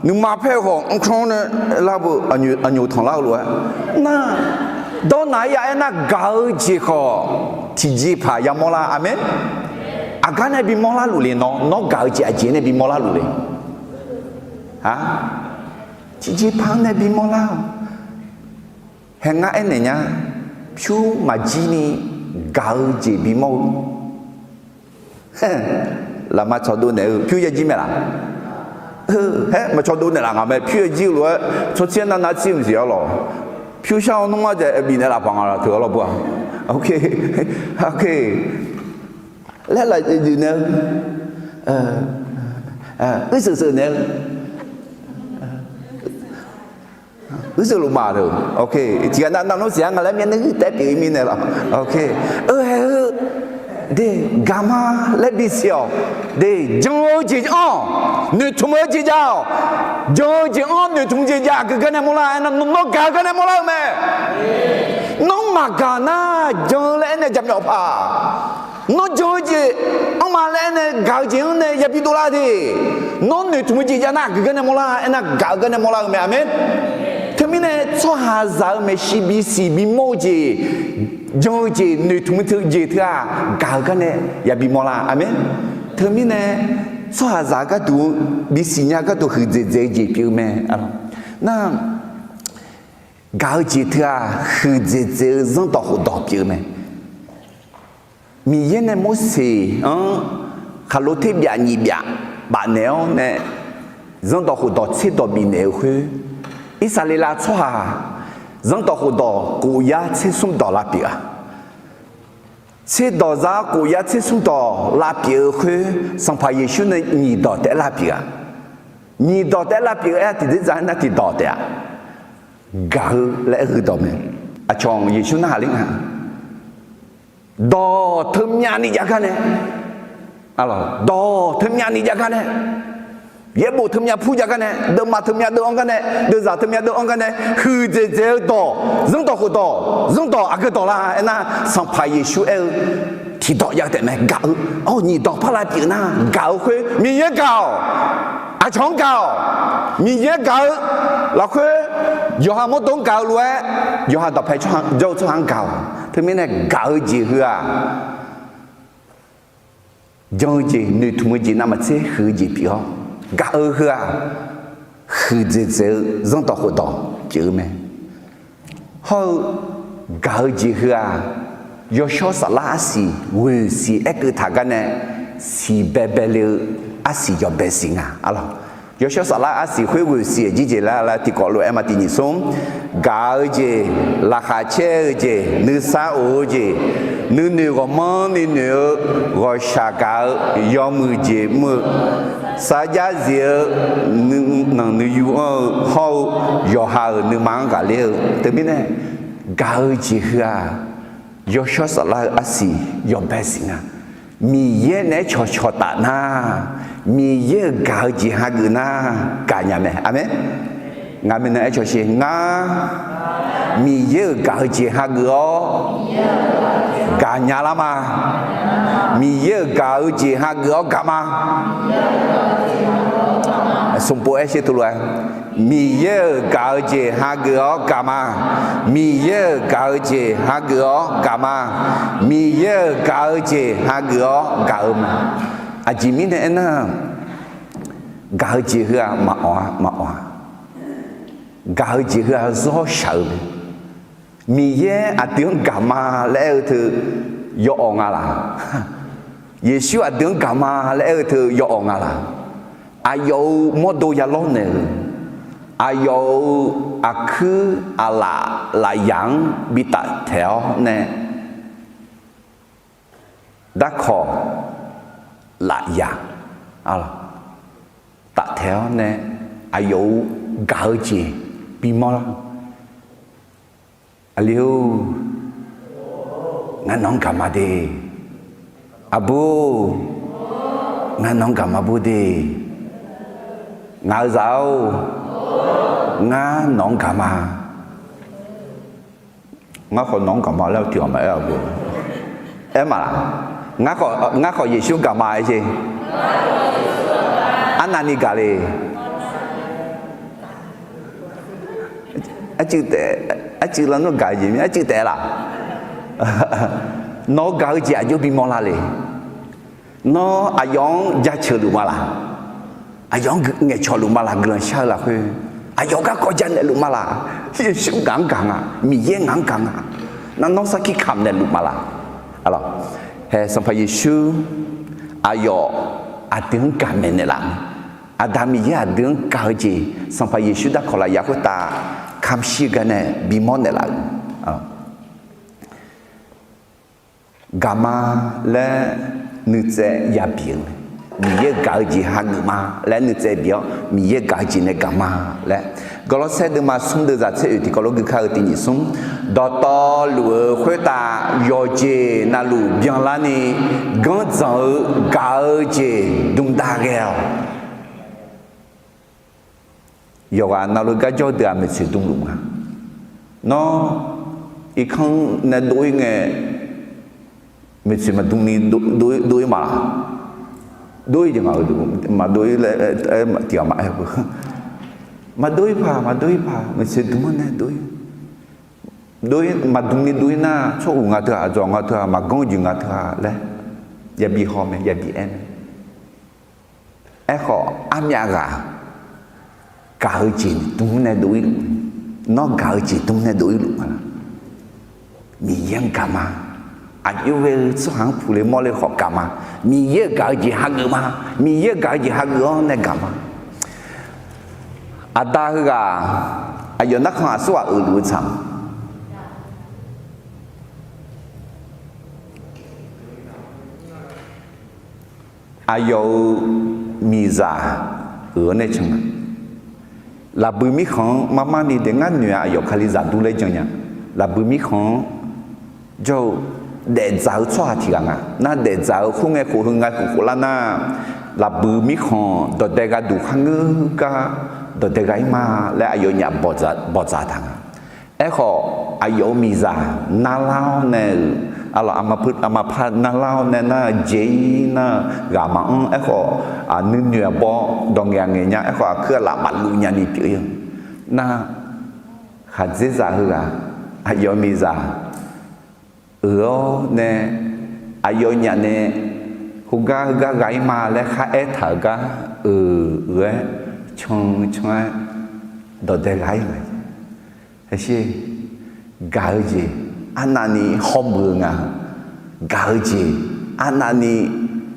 nuima paer-eu khawf mr tanr nae lar beu, aqnyoq tanqlar-eu lof-aer nar, dawrnaq-aer ya aernar gaq-eu jeq khawf tiqjeqpaq yamawr lar, aqmeq. Aqgar nae bimawr larluf le nawr, nawr gaq-eu jeq aqjeq nae bimawr larluf le? Tiqjeqpaq-anr nae bimawr lar-awq. Hae ngar aernaeq nya, pyur maqjir ni gaq-eu jeq bimawr-eu. Lafma tsawqdov naeq-eu pyur yajir mae laf? Haer maqtsawqdov naeqlaf nga mae, pyur yajir-eu lof-aer tsawrtser nar nar tsir mqsiq arlawq. Pyur shar-awr nmr-anr jav bifnaeq laf paq nga laf teu arlawr beu-a. Ok, ok. Laer laf duidui nae-eu, uirseuq seuq naeq-eu, uirseuq luf maqteu, ok, tiqghaq nav navluf siq-a nga laer myavnuiv taef pyeuf-ir mirnae laf, ok, eu hae-eu, de, gaq ma laer bisiq-awq, de, jan-eu jeq-anr noeqtmq-eu jeq jav-awq, jan-eu jeq-anr noeqtmq jeq jav aqgeu gar nae mawrlar aernar, nawr gaq-eu gar nae mawrlar-eu mae. Nawr maqgaq nar jan-eu laer aernae jaqmyawf paq. Nawr jan-eu jeq-anr ma laer aernae gaq-eu jeq-anr nae yabi dovlar de. Nawr noeqtmq-eu jeq jav nar aqgeu gar nae mawrlar aernar gaq-eu gar nae mawrlar-eu mae, aqmeq. Teumirnae tsawrhaqzaq-eu maeqshi bisiq bimawr-eu jeq, jan-eu jeq noeqtmq teu jeq teu-aq gaq-eu gar nae yabi mawrlar, aqmeq. Teumirnae tsawrhaqzaq gharduq bisiq nya gharduq huiqdzaeq dzaeq-eu jeq pyeuf-eu mae. Nar gaq-eu jeq teu-aq huiqdzaeq dzaeq-eu zanrdawq khofdawq pyeuf-eu mae. Miqyaer nae Morseq-anr khaqlo terbyaf nyiq byaf bafnaeq-awr nae zanrdawq khofdawq tserdawq bifnaeq-eu khoer, Irsaqleqlav tsawrhaq zanrdawq khofdawq khof yar tser smr dawq lavpyeuf-a. Tserdawq za khof yar tser smr dawq lavpyeuf-eu khoer, Sanqpaq Yeqsur nae nyiq dawq taef-aer lavpyeuf-a. Nyiq dawq taef-aer lavpyeuf-aer tiqdzer dzaq-aer nar tiqdawq taef-a. Gaq-eu laer aer-eu dawq mae. Aqcawq Yeqsur narhaq ler nga. Dawq teumyavni jav gar nae, dawq teumyavni jav gar nae, yaerbof teumyav pur jav gar nae, deuvma teumyav deuv-anr gar nae, deuvzaq teumyav deuv-anr gar nae, huiqdzaeq dzaeq-eu dawq, zanrdawq khofdawq, zanrdawq aqgeu dawq la aernar, Sanqpaq Yeqsur aer-eu tiqdawq jav taef mae. Gaq-eu, awr nyiq dawq par lavpyeuf nar gaq-eu khoer Miqyaer gaq-awq. Aqcawq-anr gaq-awq. Miqyaer gaq-eu lafkhoer, yawqha mawrdo-anr gaq-eu lof-aer, yawqha dawqpae jawr-eu tsawrhaq-anr gaq-awq. Teumirnae gaq-eu jeq heu-aq, jan-eu jeq, noeqtmq-eu jeq, navmaqtser huiq-eu jeq pyeuf-awr, gaq-eu heu-aq, huiqdzaeq dzaeq-eu zanrdawq khofdawq pyeuf-eu mae. Hawr-eu gaq-eu jeq heu-aq, yawshawr saflar arsiq ghoeq siq aerkeuv taq gar nae siqbae bae le-eu arsiq yawbae siq nga. Yawshawr saflar arsiq khoer ghoeq siq-aq jirjeq lar laer tiqkawv lof-aer ma tiq nyiq smr, gaq-eu jeq, laqkhaq caer-eu jeq, nuisar of-eu jeq, nuinoeq ghawqmanrni noeq-eu, ghawqshaq gaq-eu, yawmuiq jeq mr-eu, sarjax zif-eu, nanq nuiyu anr-eu hawr-eu, yawqha-euq nuima-anr ghaqler-eu teumirnae, gaq-eu jeq heu-aq, yawshawr saflar-eu arsiq yawbae siq nga. Miqyaer naeq-aer cawqcawq taf nar, Miqyaer-euq gaq-eu jeq hageuf nar, gaqnya mae. Aqmeq. Ngaq maeqnan aer cawqshe ngar, Miqyaer-euq gaq-eu jeq hageuf-awr gaqnya lar ma. Miqyaer-euq gaq-eu jeq hageuf-awr gaq ma. Smqpov aer sher teulof-aer, Miqyaer-euq gaq-eu jeq hageuf-awr gaq ma. Miqyaer-euq gaq-eu jeq hageuf-awr gaq ma. Miqyaer-euq gaq-eu jeq hageuf-awr gaq-eu ma. Aqjeq mirnae aernar, gaq-eu jeq heu-aq maqawq-a, maqawq-a. Gaq-eu jeq heu-aq zawr shaq-eu mae. Miqyaer aqdui-anr gaq ma laer aer-eu teu yawawq nga laq? Yeqsur aqdui-anr gaq ma laer aer-eu teu yawawq nga laq? aqyawf-euq mawrdo ya lawrnaeq-euq, aqyawf-euq aqkuir aqlaf lafyaq-anr bi taftaeq-awr nae, darkawq lafyaq taftaeq-awr nae, aqyawf-euq gaq-eu jeq bimawr lar. Aqli-or, ngar nawq-anr gaqma de. Aqbur, ngar nawq-anr gaqma bur de. Ngaq-euq zaq-or, ngar nawq-anr gaqma. Ngar khawf nawq-anr gaqma laer tiqghaq maqaer-a bur. Aer maqlaq? Ngar khawf Yeqsur gaqma aer jeq. Arnavni gaq le. Arcuiv taef, arcuiv lar nawr gaq-eu jeq mir arcuiv taef laq? Nawq-eu gaq-eu jeq aqjox bimawr lar le. Nawr aqyawf-anr jaceuq luf ma laq? Aqyawf-anr ngaeqcawq luf ma laq? Guiqlanq shar-eu lafkhoer aqyawf garkawv janaeq luf ma laq? Yeqsur ngaq-anr gaq nga, Miqyaer ngaq-anr gaq nga. Nar nawr sarkir kamq naeqluf ma laq? Hae Sanqpaq Yeqsur aqyawf aqdui-anr gaq maeqnaeq laf-eu, Aqda Miqyaer aqdui-anr gaq-eu jeq Sanqpaq Yeqsur darkawq lafyaq khoertav kamqshi ghae nae bimawr naeqlaf-euq gaqma laer nuitsaev yabif-eu mae. Miqyaer-euq gaq-eu jeq hageuf ma laer nuitsaev bif-awr Miqyaer-euq gaq-eu jeq nae gaqma laer. Gawrlawrsaer deuvma smr deuv zaq tser oeq tiqkawv lof gui kar-eu tiq nyiq smr, dawqtawvluf-euq khoertav yawqjeq navluf byanlarni ganrdzanq-eu gaq-eu jeq dmdav ghae-awq. Yawqghaq navluf garjawr deuq-aq maeqtsoeq dmluf nga. Nawr irkanr nae dov-ir ngae, maeqtsoeq maqdmni dov-ir ma laq? Dov-ir jeq nga, maqdov-ir laer tiqghaq maqaer-eu. Maqdov-ir paq, maqdov-ir paq, maeqtsoeq dm-anr nae dov-ir. Dov-ir maqdmni dov-ir nar, tsawrhuq nga teu-aq, aqdzawq nga teu-aq, maqganr-eu jeq nga teu-aq laer yabi haw mae, yabi aer mae. Aerkhawf armyav ghaq gaq-eu jeq dm-anr nae dov-ir luf, nawr gaq-eu jeq dm-anr nae dov-ir luf ma laq? Miqyaer-anr gaqma. Aqjox ghae-eu tsawrhaq-anr puqle mawrle khawf gaqma. Miqyaer-euq gaq-eu jeq hageuf ma. Miqyaer-euq gaq-eu jeq hageuf-awr nae gaqma. Aqda heughaq aqyawf narkhan aqsurghaq uiqluf-eu tsaq aqyawf-euq miqzaq uiq-awr nae can nga. Lafbui mirkhanq-anr marmarni de ngar noeq-a, aqyawf Kalizaq dur laer jan nya. Lafbui mirkhanq-anr jawr-eu daefdzaq-eu tsawrhaq tiq ghaq nga. Nar daefdzaq-eu khoerngae khof heu ngae khof khoflar nar, lafbui mirkhanq dawqdae gharduq kharngeur gar dawqdae ghaq-ir ma laer aqyawfnyaf bawqdzaq taq nga. Aerkhawf, aqyawf-euq miqzaq narlar-awr nae-euq, arlawq, aqmaqpar narlar-awr nae nar-eu jeq-ir nar-eu ghaq maqanr. Aerkhawf, nuinoeq aqbawr dawq ngaeq-a ngaeq nya. Aerkhawf, aqkuir aqlaf maqluv nyani pyeuf-ir-eu nar, khaqdzerzaq heughaq aqyawf miqzaq uiq-awr nae, aqyawfnyaf nae khoergar heugar ghaq-ir ma laer khar aertaq-euq gar uiq-aer can can-aer dawqdae ghaq-ir nga. Gaq-eu jeq arnavni hawmuiq-eu nga. Gaq-eu jeq arnavni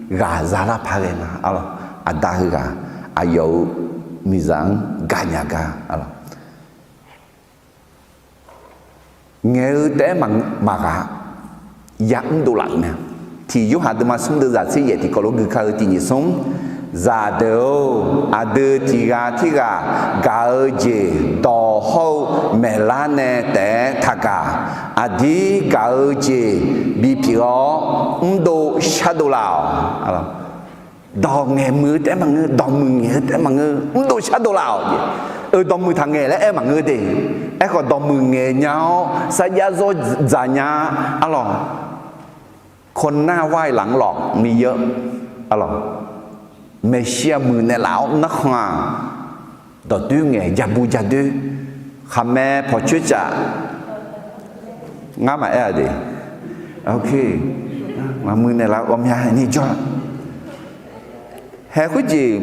ghaq zalar paq ghae nga. Arlawq, aqda heughaq aqyawf-euq miqzaq-anr gaqnya gar, arlawq, ngaeq-eu taef-aer maqghaq, yamr dovlaf-euq mae. Tiq Yorhaq deuvma smr deuv zaq tser yaef tiqkawv lof gui kar-eu tiq nyiq smr, zaqdeuq-or, aqdui tiq ghaq tirghaq gaq-eu jeq dawq hawr-eu maeqlar nae taef-aer taqgaq. Aqdir gaq-eu jeq bipyeuf-awr mrdov shardov laf-awq. Dawq ngaeq muiq-eu taef-aer maqngeur, dawqmuiq ngaeq-eu taef-aer maqngeur, mrdov shardov laf-awq. Euq dawqmuiq taqngaeq laer aer maqngeur de. Aerkhawf, dawqmuiq ngaeq nya-awr sarjax zawr dzaq nya-a. Arlawq, โควิด laf-anr lawq, Miqyaer, arlawq, maeqshi-aq muiq naeqlaf-awr narkhan-aq, dawqdoer ngaeq, ja bu ja doer, khaqmae pawqcoer caf, ngar maqaer-a de. Maqmuiq naeqlaf-eu ghawqmyani jawr-a. Hae khoerjeq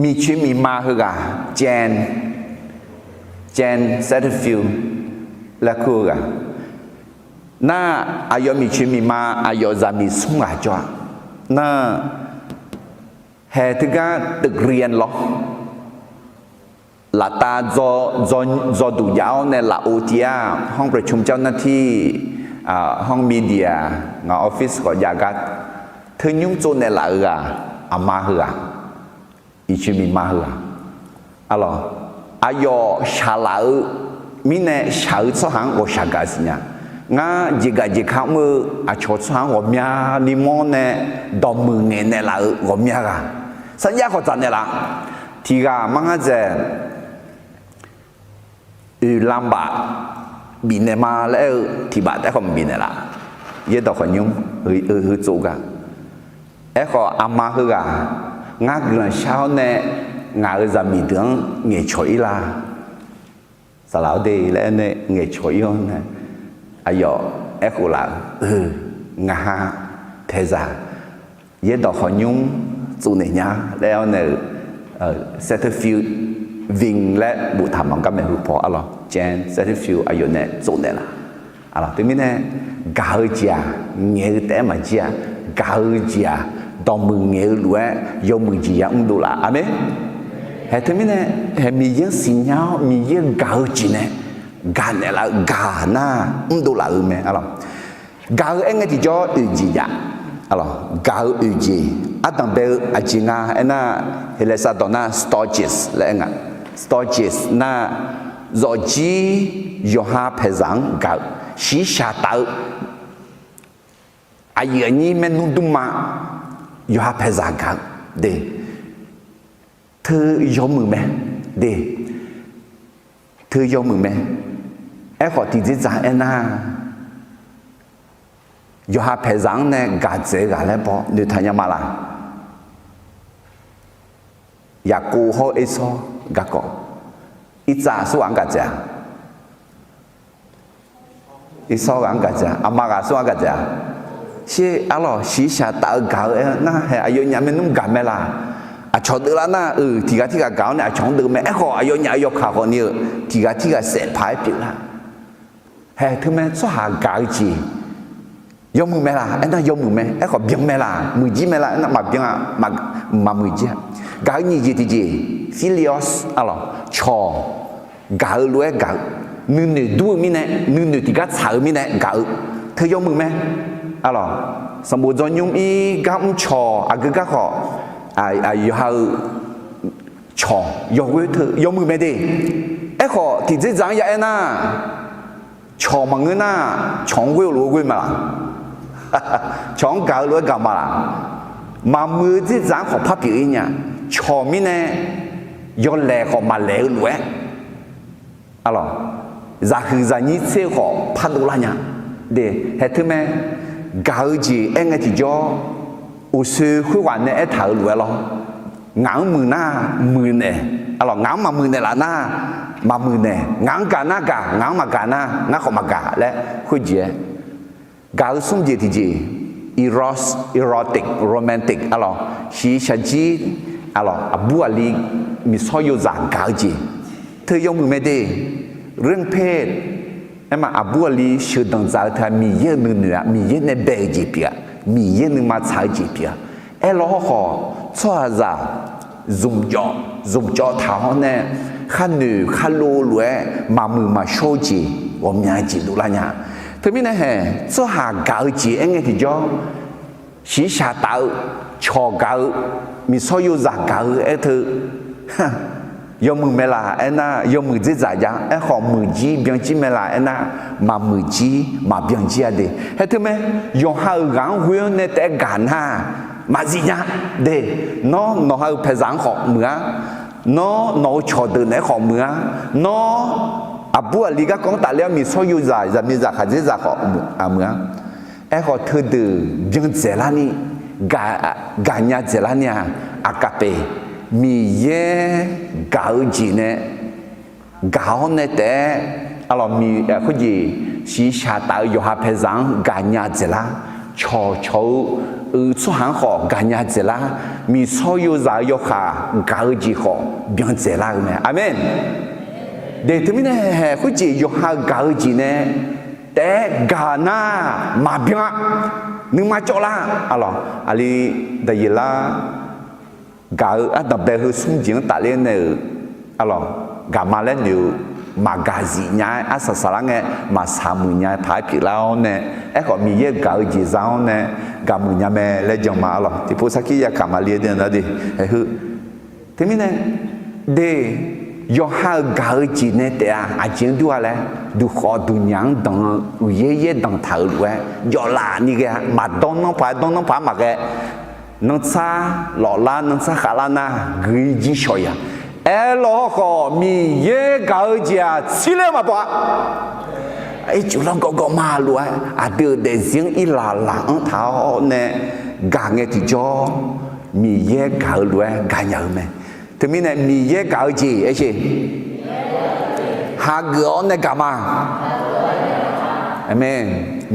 miqcoeq miqma heughaq, Jan, Jan Satterfield laer kur-eu ghaq, Nar, aqyawf miqcoeq miqma aqyawf zaqmiq smr ghaq jawr-a. Nar, haeq teugar ตึกเรียน lawr, laftav dzaw, dzaw, dzaw duq jav-awr nae lafov tiv-ar, ห้องประชุมเจ้าหน้าที่, ห้อง media, ngaq office khawf jav gar, teunymr tsovnaeq laf-eu ghaq, aqma heughaq, miqcoeq miqma heughaq, arlawq, aqyawf shaqlaf-eu mirnae shaq-eu tsawrhaq-anr ghawqshaq gaq-eu siqnya. Ngar jeqgaq jeqka mr-eu aqcawq tsawrhaq-anr ghawqmyani mawr nae dawqmuiq ngaeqnaeq laf-eu ghawqmya ghaq, sarjax khawf dzaqnaeq laf. Tiq ghaq mar ngar dzaeq oeqlanq baf bifnaeq ma laer aer-eu tiq baf taef khawf maqbif naeq laf. Yaerdawq khawqnymr heu tsov gar. Aerkhawf aqma heughaq, ngar guiqlanq shar-awr nae ngaq-euq zaqmiq deuq-anr ngaeqcawq ir la. Saqlaq-awr de laer aer nae ngaeqcawq ir-awr nae, aqyawf aerkhof laf-eu, ngaq ha paeqzaq yaerdawq khawqnymr tsovnaeq nya laer-awr nae-euq, Centerfield Wing laer boftaq ma garmaeq heu paw arlawq, Centerfield aqyawf nae tsovnaeq laf. Arlawq, teumirnae gaq-eu jeq-aq ngaeq-eu taef-aer maqjir-a. Gaq-eu jeq-aq dawqmuiq ngaeq-eu lof-aer yawmuiq jeq ya mrdov laf. Aqmeq. Haeq teumirnae, haeq Miqyaer-anr siqnya-awr Miqyaer-eu gaq-eu jeq nae gaqnaeq laf-eu gaq nar mrdov laf-euq mae arlawq. Gaq-eu aerngae tiqjawr oeq jeq jav. Arlawq, gaq-eu oeq jeq ardanq bae-eu aqjeq nga aernar, Heqlaeqsar dawq nar Storge laer aer nga. Storge nar, zawqjir yawqha paeqzaq-anr gaq-eu, shiqshaq taf-eu, aqyuif aqnyir maernmr dmrma yawqha paeqzaq gaq-eu de. Teu yawmuiq mae de. Teu yawmuiq mae. Aerkhawf tiqdzerdzaq aernar, yawqha paeqzaq-anr nae gaq dzaeq-eu ghaq laer baw noeqtaq nya ma laq? Yaqkov hawr Ersawr garkawv, Irtsav aqsurghaq-anr gaq dzaeq-a? Ersawr ghaq-anr gaq dzaeq-a? Aqma ghaq aqsurghaq-anr gaq dzaeq-a? Sher arlawq, shiqshaq taf-eu gaq-eu aer nar, haeq aqyawfnyaf maernmr gaq mae laq? Aqcawq deuvlar nar-euq tiq ghaq tirghaq gaq-awr nae aqcawq-anr deuv mae. Aerkhawf aqyawfnyaf aqyawf kaq khawf ni-euq tiq ghaq tirghaq saef paq-aer pyeuflar. Haeq teumae tsawrhaq gaq-eu jeq yawmuiq mae laq aernar, yawmuiq mae. Aerkhawf byan mae laq, muiqjir mae laq aernar, maqbyan-a. Maqmuiq jir-a. Gaq-eu nyiq jeq tiqjeq, philios arlawq, cawq gaq-eu lof-aer gaq-eu, nuinoeq dur-eu mirnae, nuinoeq tiqgar tsaq-eu mirnae gaq-eu, teu yawmuiq mae. Arlawq, sanqbof dzawnymr ir gar mrcawq aqgeu garkhawf, yawqha-eu cawq yawghoer teu yawmuiq mae de. Aerkhawf tiqdzerdzaq-anr ya aer nar, cawq maqngeur nar, cawq-anr ghoer-eu lof-aer ghoer ma laq? Cawq-anr gaq-eu lof-aer gaq ma laq? Maqmuiq-eu dzerdzaq-anr khawf par pyeuf ir nya. Cawq mirnae yawlaeq khawf maqlaeq-eu lof-aer, arlawq, zaqhuiq zaqnyir tser-eu khawf par dovlar nya. De, haeq teumae gaq-eu jeq aerngae tiqjawr, uqshoe khoerghaq nae aertaq-euq lof-aer lawr. Ngaq-anr muiq nar muiqnaeq, arlawq, ngaq-anr maqmuiq naeqlaf nar maqmuiq naeq, ngaq-anr gaq nar gaq, ngaq-anr maqgaq nar ngar khawf maqgaq laer khoerjeq-aer gaq-eu smr jeq tiqjeq, eros, erotic, romantic, arlawq, shiqshaq jir, arlawq, aqbur aqli, miqsawr yozaq gaq-eu jeq, teu yawmuiq mae de. เรื่องเพศ aerma, aqbur aqli sheuqdanq dzaq-eu teu-aq, Miqyaer-euq nuinoeq-aq, Miqyaer nae bae-eu jeq pyeuf-a, Miqyaer nuima tsaq-eu jeq pyeuf-a. Aerlawr hawrkhawf, tsawrhaqzaq zmqcawv, zmqcawv taq-awr nae, khar noeq khar lov lof-aer maqmuiq maqshawr-eu jeq ghawqmya jeq dovlar nya. Teumirnae haeq, tsawrhaq gaq-eu jeq aerngae tiqjawr, shiqshaq taf-eu, cawq gaq-eu, miqsawr yozaq gaq-eu aer teu yawmuiq mae laq aernar, yawmuiq dzerdzaq jav. Aerkhawf muiqjir byanjir mae laq aernar, maqmuiqjir maqbyanjir-a de. Haeq teumae yawqha-euq ghaq-anr ghoe-anr nae taef-aer gaq nar maqzif nya de. Nawr nawqha-euq paeqzaq-anr khawf muiq-ar. Nawr nawq-euq cawqdeuq naeq-aer khawf muiq-ar. Nawr aqbur aqli garkawv-anr tafler-awr miqsawr yozaq, zaqmiqzaq khaqdzerzaq khawf muiq-ar. Aerkhawf teudeuq byan dzaeqlar ni, gaqnya dzaeqlar ni-aq, agape, Miqyaer gaq-eu jeq nae gaq-awr nae taef-aer, arlawq, khoerjeq shiqshaq taf-eu yawqha paeqzaq-anr gaqnya dzaeqlar, cawqcawq-eu, uiq tsawrhaq-anr khawf gaqnya dzaeqlar, miqsawr yozaq-eu yawkaq gaq-eu jeq khawf byan dzaeqlar-eu mae. Aqmeq. De, teumirnae haeq khoerjeq yawqha gaq-eu jeq nae taef-aer gaq nar maqbyan-a. Nuima cawvlar, arlawq, aqli Daqyeqlar gaq-eu ardanqbae heu smr jeq-anr tafler nae-euq, arlawq, gaqma laer noeq-eu, maqgaq zif nya-aer arsaq saqlar ngae maqsaq muiq nya-aer paq-aer pyeuflar-awr nae, aerkhawf Miqyaer-euq gaq-eu jeq za-awr nae gaqmuiq nya mae laer jan ma, arlawq. Tiqpov sarkir yakaq maqli-eu de nar de, haeq heu. Teumirnae, de, yawqha-euq gaq-eu jeq nae taef-a. Aqjeq-anr dur-a laer, duqkhawf duqnyaq-anr danq-eu uiqyaer yaer danqtaq-euq lof-aer jawvlaf ni ghae-a. Maqdawr nanrpaq-aer dawr nanrpaq-aer maqghae. Nanrtsar lawflar nanrtsar khavlar nar guiq-ir jir shawq yaq. Aerlawq hawkhawf Miqyaer gaq-eu jeq-aq tsirler-eu maqbaw-a. Ircuf lanr gawv gawv ma lof-aer aqdui-euq daefzir-anr irlaq laq-anr taq-awr nae gaq ngae tiqjawr, Miqyaer gaq-eu lof-aer gaqnya-eu mae. Teumirnae Miqyaer gaq-eu jeq aer sher, hageuf-awr nae gaq ma. Aqmeq.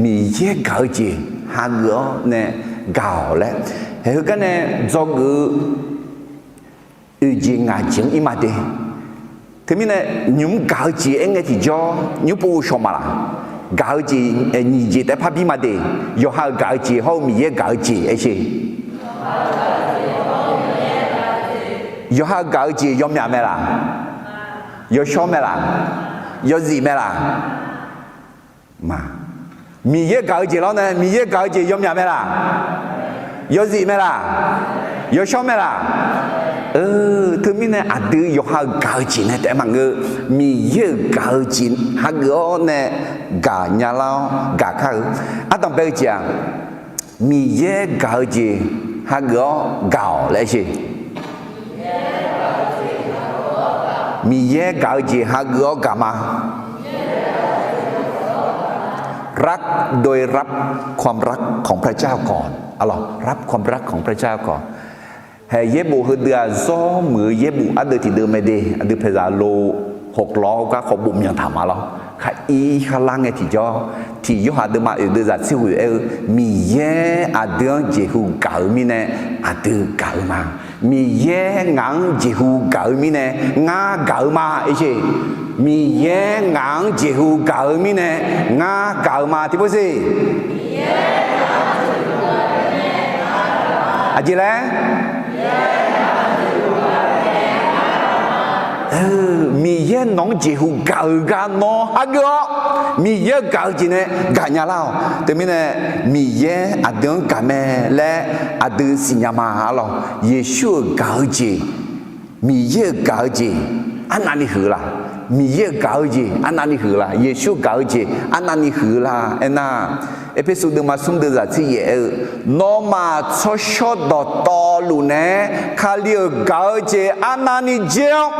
Miqyaer gaq-eu jeq hageuf-awr nae gaq-awq laer, haeq heu gar nae dzawgeuf-eu oeq jeq ngaq jeq-anr ir ma de. Teumirnae nymq-mr gaq-eu jeq aer ngae tiqjawr nymr pov shawq ma laq? Gaq-eu jeq nyiq jeq taef-aer parbi ma de. Yawqha-euq gaq-eu jeq hawr-eu Miqyaer gaq-eu jeq aer sher. Yawqha-euq gaq-eu jeq yawmyaq mae laq? Yawshawr mae laq? Yawzif mae laq? Ma, Miqyaer gaq-eu jeq lawr nae, Miqyaer gaq-eu jeq yawmyaq mae laq? Yawzif mae laq? Yawshawr mae laq? Teumirnae aqdui yawqha-euq gaq-eu jeq nae taef-aer maqngeur. Miqyaer-euq gaq-eu jeq hageuf-awr nae gaqnya lar-awr gaq kar-eu. Ardanqbae-eu jeq-aq, Miqyaer gaq-eu jeq hageuf-awr gaq-awq laer sher. Miqyaer gaq-eu jeq hageuf-awr gaq ma. รักโดยรับความรักของพระเจ้าก่อน arlawq, รับความรักของพระเจ้าก่อน. Haeq yaerbof heudeuq-aq, zawr muiq-eu yaerbof ardeuv tiqdeuv mae de. Aqdui paeqzaq lo hawqlawr-awr gar khawf bof myanq taq ma lawr. Khar ir khar lar ngae tiqjawr, tiq Yorhaq deuvma oeq deuv zaq tser ghoeq aer-eu, Miqyaer aqdui-anr jeqhu gaq-eu mirnae aqdui gaq-eu ma. Miqyaer ngaq-anr jeqhu gaq-eu mirnae ngar gaq-eu ma, ir sher. Miqyaer ngaq-anr jeqhu gaq-eu mirnae ngar gaq-eu ma. Tiqpov sher. Aqjeq laer? Miqyaer nawq-anr jeqhu gaq-euq gar nawr hageuf-awr, Miqyaer-eu gaq-eu jeq nae gaqnya lar-awq. Teumirnae Miqyaer aqdui-anr gaq mae laer aqdui siqnya ma, arlawq. Yeqsur-euq gaq-eu jeq, Miqyaer-euq gaq-eu jeq arnavni huiq-eu la? Miqyaer-euq gaq-eu jeq arnavni huiq-eu la? Yeqsur gaq-eu jeq arnavni huiq-eu la? Aernar, Erpersu deuvma smr deuv zaq tser yaef aer-eu, nawmaf tsawrshawr dawqtawvluf naeq-aer Kali-euq gaq-eu jeq arnavni dzer-awr,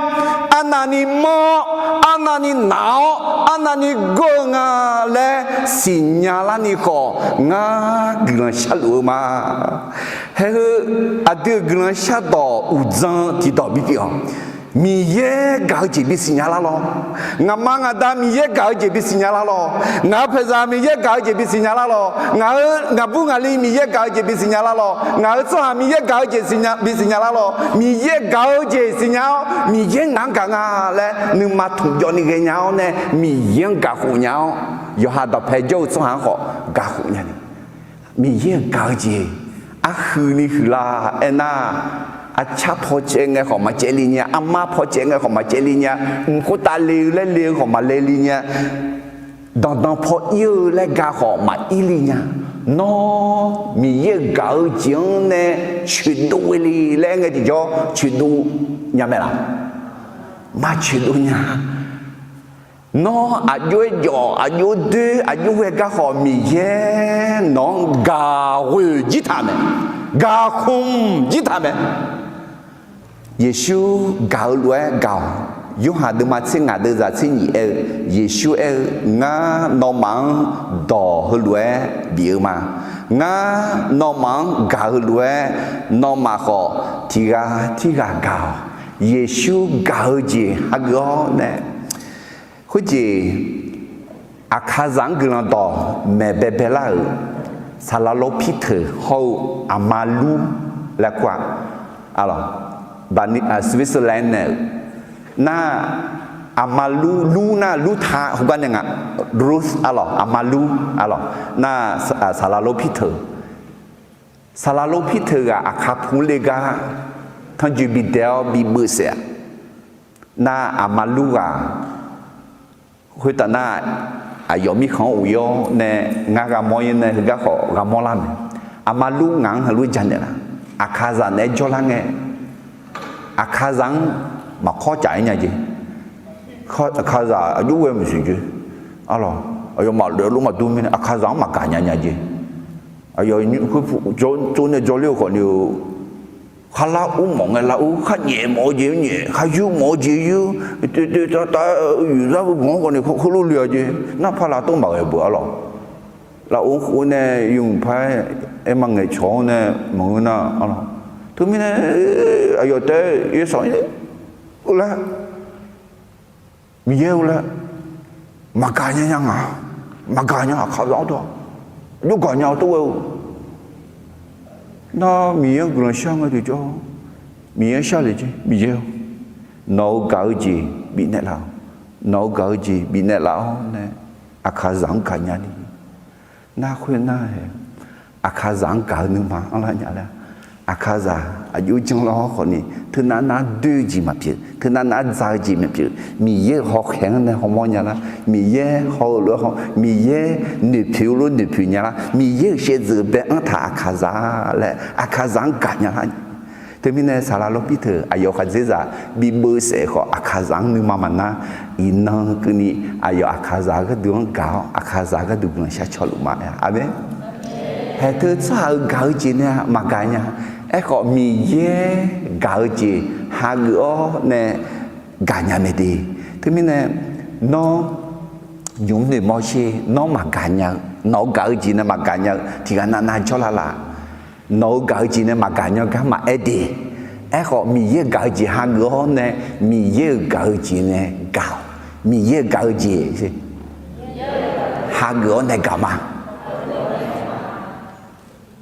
arnavni manr-awr, arnavni naq-awr, arnavni gawr-eu nga laer siqnya larni khawf, ngar guiqlanq sharluf-eu ma. Haeq heu, aqdui-euq guiqlanq shardawq uqdzan tiqdawq bipyeuf-awq. Miqyaer gaq-eu jeq bisiqnya lar lawr. Ngaqma ngaqda Miqyaer gaq-eu jeq bisiqnya lar lawr. Ngaq-euq paeqzaq Miqyaer gaq-eu jeq bisiqnya lar lawr. Ngaq-euq ngaqbur ngaqli Miqyaer gaq-eu jeq bisiqnya lar lawr. Ngaq-euq tsawrhaq Miqyaer gaq-eu jeq siqnya, bisiqnya lar lawr. Miqyaer gaq-eu jeq siqnya-awr, Miqyaer ngaq-anr gaq nga laer nuima tmqjawvni ghaenya-awr nae, Miqyaer-anr gaq khof nya-awr, yawqha dawqpae jawr-eu tsawrhaq-anr khawf gaq khof nya ni. Miqyaer-euq gaq-eu jeq arhuini huiqlar aernar, arcar paw caev ngae khawf maqcaevle nya, armar paw caev ngae khawf maqcaevle nya, mq khoertav le-eu laer le-eu khawf maqle le nya, danqdanq paw ir-eu laer ga khawf maqir le nya. Nawr Miqyaer-euq gaq-eu jeq-anr nae coeqdov le laer aer ngae tiqjawr coeqdov nya mae laq? Maqcoeqdov nya. Nawr aqjox-aer jawf, aqjox doer, aqjox ghae gar khawf, Miqyaer nawq-anr gaq ghoeq jir taq mae, gaq khmq jir taq mae. Yeqsur gaq-eu lof-aer gaq-awq. Yorhaq deuvma tser ngaq deuv zaq tser nyiq aer-eu, Yeqsur aer-eu, Ngar nawmaf-anr dawq heulof-aer bif-eu ma. Ngar nawmaf-anr gaq heulof-aer, nawmaf khawf tiq ghaq tirghaq gaq-awq. Yeqsur gaq-eu jeq hageuf-awr nae, khoerjeq Aqkaqzaq-anr guiqlanq dawq maeq baebae lar-euq Saqlaqlo Pirteuq hawr-eu aqma Lur laer kur-a, Switzerland nae-euq nar, Aqmalur, lur nar lurta heugar nae nga. Ruth arlawq, aqmalur arlawq. Nar, saqlaq lor Pitor, saqlaq lor Pitor ghaq aqkaq pu le gar tanrjoe bidae-awr bibeuv saef-a. Nar aqmalur ghaq khoertav nar, aqyawf mirkhanq-anr of-ir-awr nae, ngar gha mawr-ir nae heugar khawf gha mawr lar mae. Aqmalur ngaq-anr heulof-aer janaeq laf? Aqkaqzaq naeq-aer jawrlar ngae, aqkaqzaq-anr maqkawr caf-aer nya jeq. Aqkaqzaq aqjox ghae maqsiq jeq. Arlawq, aqyawfmaf lof maqdur mirnae aqkaqzaq-anr maqgaq nya nya jeq. Aqyawf khoer tsov nae jawrler-eu khawfni-eu, khar lar ur mawf ngae lar ur, khar nyaef mawf-eu jeq-anr nyaef, khar yur mawf-eu jeq yur, toeq toeq tav tav-eu yufzar heu ganq-anr khawfni heulof le-a jeq. Nar paqlaf tov maqghae beu arlawq. Lafov khof nae yawmuiq par-aer aer ma ngaeqcawq-anr nae maqngeur nar arlawq. Teumirnae aqyawf taef-aer yawsanr-ir laer Miqyaer-eu laer maqgaq nya nya nga. Maqgaq nya, aqkaqzaq-anr tawr jawrgaq nya-eu tov ghae-eu. Nar Miqyaer-anr guiqlanq shar ngae tiqjawr, Miqyaer-anr sharle jeq, Miqyaer-or, nawq-euq gaq-eu jeq bifnaeq laf-awq. Nawq-euq gaq-eu jeq bifnaeq laf-awr nae aqkaqzaq-anr gaq nya ni. Nar khoernar-aer, aqkaqzaq-anr gaq-eu nuima anrlar nya laer, aqkaqzaq aqjox janrlar-awr khawfni teunav nav doe-eu jeq maqpyeuf, teunav nav dza-eu jeq maqpyeuf, Miqyaer-euq hawkhaeq-anr nae hawmawr nya lar, Miqyaer haw-eu lof-aer haw, Miqyaer noeqpoeq-eu lof noeqpoeq nya lar, Miqyaer-euq shaevdzeuf bae-anr taq aqkaqzaq laer aqkaqzaq-anr gaq nya lar. Teumirnae saqlaq lor Pitor aqyawf khaqdzerzaq bibeuv saef khawf aqkaqzaq-anr nuima maqnar, iqnan keuvni aqyawf aqkaqzaq gharduq-anr gaq-awr aqkaqzaq gharduq guiqlanq shar caw luf ma-aer-a. Aqmeq. Haeq teu tsawrhaq-euq gaq-eu jeq nae maqgaq nya. Aerkhawf Miqyaer gaq-eu jeq hageuf-awr nae gaq nya mae de. Teumirnae nawr nymq mr noeqmawr sher, nawr maqgaq nya-eu, nawq-euq gaq-eu jeq nae maqgaq nya-eu tiqghaq navnav jawrlar laf. Nawq-euq gaq-eu jeq nae maqgaq nya gar maqaer de. Aerkhawf Miqyaer-euq gaq-eu jeq hageuf-awr nae, Miqyaer-euq gaq-eu jeq nae gaq-awq. Miqyaer-euq gaq-eu jeq hageuf-awr nae gaq ma.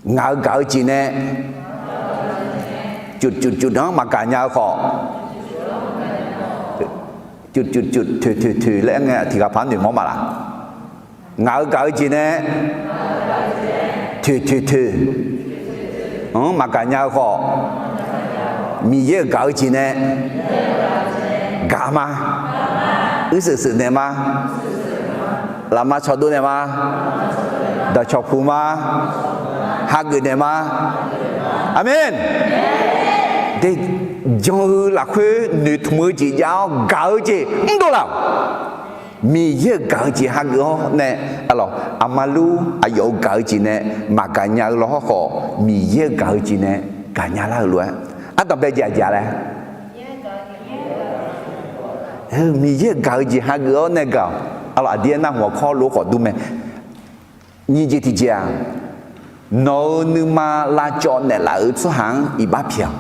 Ngaq-euq gaq-eu jeq nae cuf cuf cuf-anr maqgaq nya-eu khawf, cuf cuf cuf toeq toeq toeq laer aer ngae tiqghaq paq-anr noeqmawr ma laf? Ngaq-euq gaq-eu jeq nae toeq toeq toeq-anr maqgaq nya-eu khawf, Miqyaer-euq gaq-eu jeq nae gaq ma. Uirseuq seuq naeq ma. Lafma cawdov naeq ma. Dawqcawq puq ma. Hageuf naeq ma. Aqmeq. De, jan-eu lafkhoer noeqtmq-eu jeq jav-awr gaq-eu jeq mrdov laf-awq. Miqyaer-euq gaq-eu jeq hageuf-awr nae, aqlawq, aqmalur aqyawf-euq gaq-eu jeq nae maqgaq nya-eu lawhawr khawf, Miqyaer-euq gaq-eu jeq nae gaq nya lar-euq lof-aer, ardanq bae jeq aqjeq laer Miqyaer-euq gaq-eu jeq hageuf-awr nae gaq-awq. Aqlawq, aqdir aernar hmq-awq kawr lof khawf dur mae. Nyiq jeq tiqjeq-aq, nawq-euq nuima lavcawv naeqlaf-euq tsawrhaq-anr iqbax pyaeq-awq.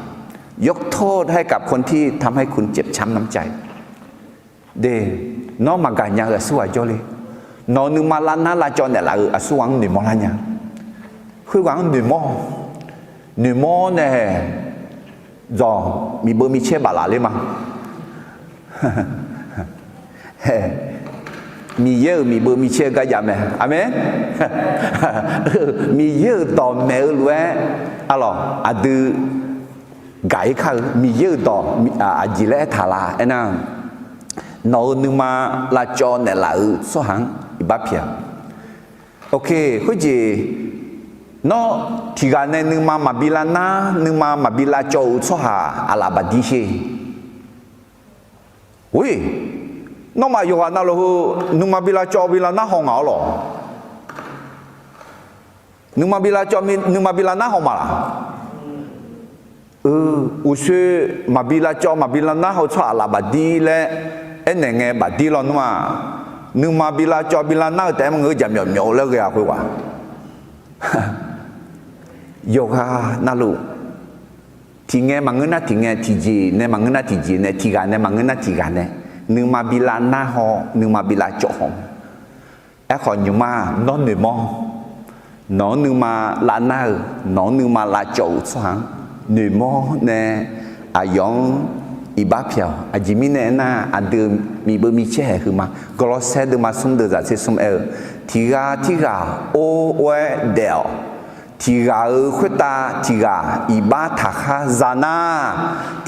ยกโทษให้กับคนที่ทำให้คุณเจ็บช้ำน้ำใจ De, nawr maqgaq nya-eu aqsurghaq jawrle. Nawq-euq nuima lavnar lavcawv naeqlaf-euq aqsurghaq-anr noeqmawr lar nya. Khoerghaq-anr noeqmawr, noeqmawr nae dzawq miqbeuv micaer baflaf ler ma. Miqyaer-euq miqbeuv micaer-eu gar jav mae. Aqmeq. Miqyaer-euq dawq maeq-eu lof-aer, aqlawq, aqdui gaq-ir kar-eu Miqyaer-euq dawq aqjeq laer aertaq la aernar, nawq-euq nuima lavcawv naeqlaf-euq tsawrhaq-anr iqbax pyaeq-awq. Ok, khoerjeq, nawr tiqghaq nae nuima maqbi lavnar, nuima maqbi lavcawv-euq tsawrhaq aqlaf baqdir sher. Oi, nawmaf yawqghaq navluf heu nuima bi lavcawv bi lavnar haw ngaq-awr lawq. Nuima bi lavcawv nuima bi lavnar haw ma laq? Uqshoe maqbi lavcawv maqbi lavnar haw-eu tsawrhaq aqlaf baqdir laer aernaeq ngae baqdir lawnmr-aq, nuima bi lavcawv bi lavnar-eu taef-aer maqngeur jaqmyawf myawf-eu laer ghae-a khoerghaq. Yawqghaq navluf, tiqngae maqngeur nar tiqngae, tiqjeq nae maqngeur nar tiqjeq nae, tiqghaq nae maqngeur nar tiqghaq nae, nuima bi lavnar haw, nuima bi lavcawv haw. Aerkhawf nymq ma, nawr noeqmawr. Nawq-anr nuima lavnar-euq, nawq-anr nuima lavcawv-euq tsawrhaq-anr noeqmawr nae, aqyawf-anr iqbax pyaeq-awq. Aqjeq mirnae aernar, aqdui miqbeuv micaer haeq huiqma. Gawrlawrsaer deuvma smr deuv zaq tser smr aer-eu, tiq ghaq tirghaq or or-aer daef-awq. Tiq ghaq-euq khoertav tiq ghaq iqbax taqkhar za nar,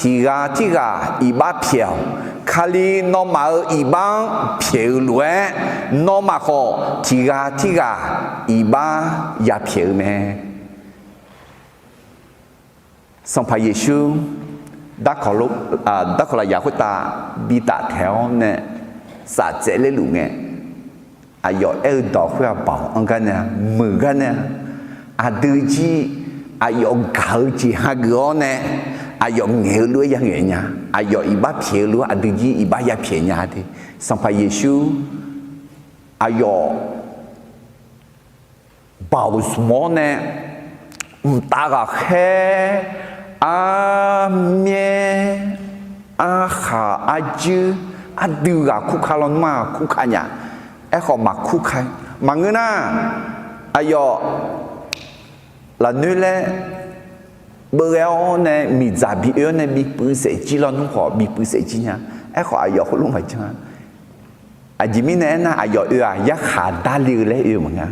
tiq ghaq tirghaq iqbax pyaeq-awq. Kali nawmaf-euq iqbax-anr pyaeq-eu lof-aer, nawmaf khawf tiq ghaq tirghaq iqbax yapyaeq-eu mae. Sanqpaq Yeqsur darkawq, darkawq lafyaq khoertav bi taftaeq-awr nae safcaev ler luf ngae, aqyawf aer-eu dawq khoer-aq, baoq anr gar nae-a, muiq gar nae-a, aqdui jir aqyawf gaq-eu jeq hageuf-awr nae, aqyawf ngaeq-eu lof-aer ya ngaeq nya, aqyawf iqbax pyaeq-eu lof-aer aqdui jir iqbax yapyaeq nya de. Sanqpaq Yeqsur aqyawf baoq zmq-awr nae, mqtav ghaqkhaer, armyaer, arkhaq, arjuir, aqdui ghaq kurka lawnmr-aq kurka nya. Aerkhawf maqkurka, maqngeur nar, aqyawf lafnoer laer beuvghae-awr nae miqdzaq bi oe-awr nae bipuiv saef jir lawnmr khawf bipuiv saef jir nya. Aerkhawf aqyawf heulof maqjan-a. Aqjeq mirnae aernar, aqyawf oe-aq yarkhaq darle-eu laer oe-eu maqnga.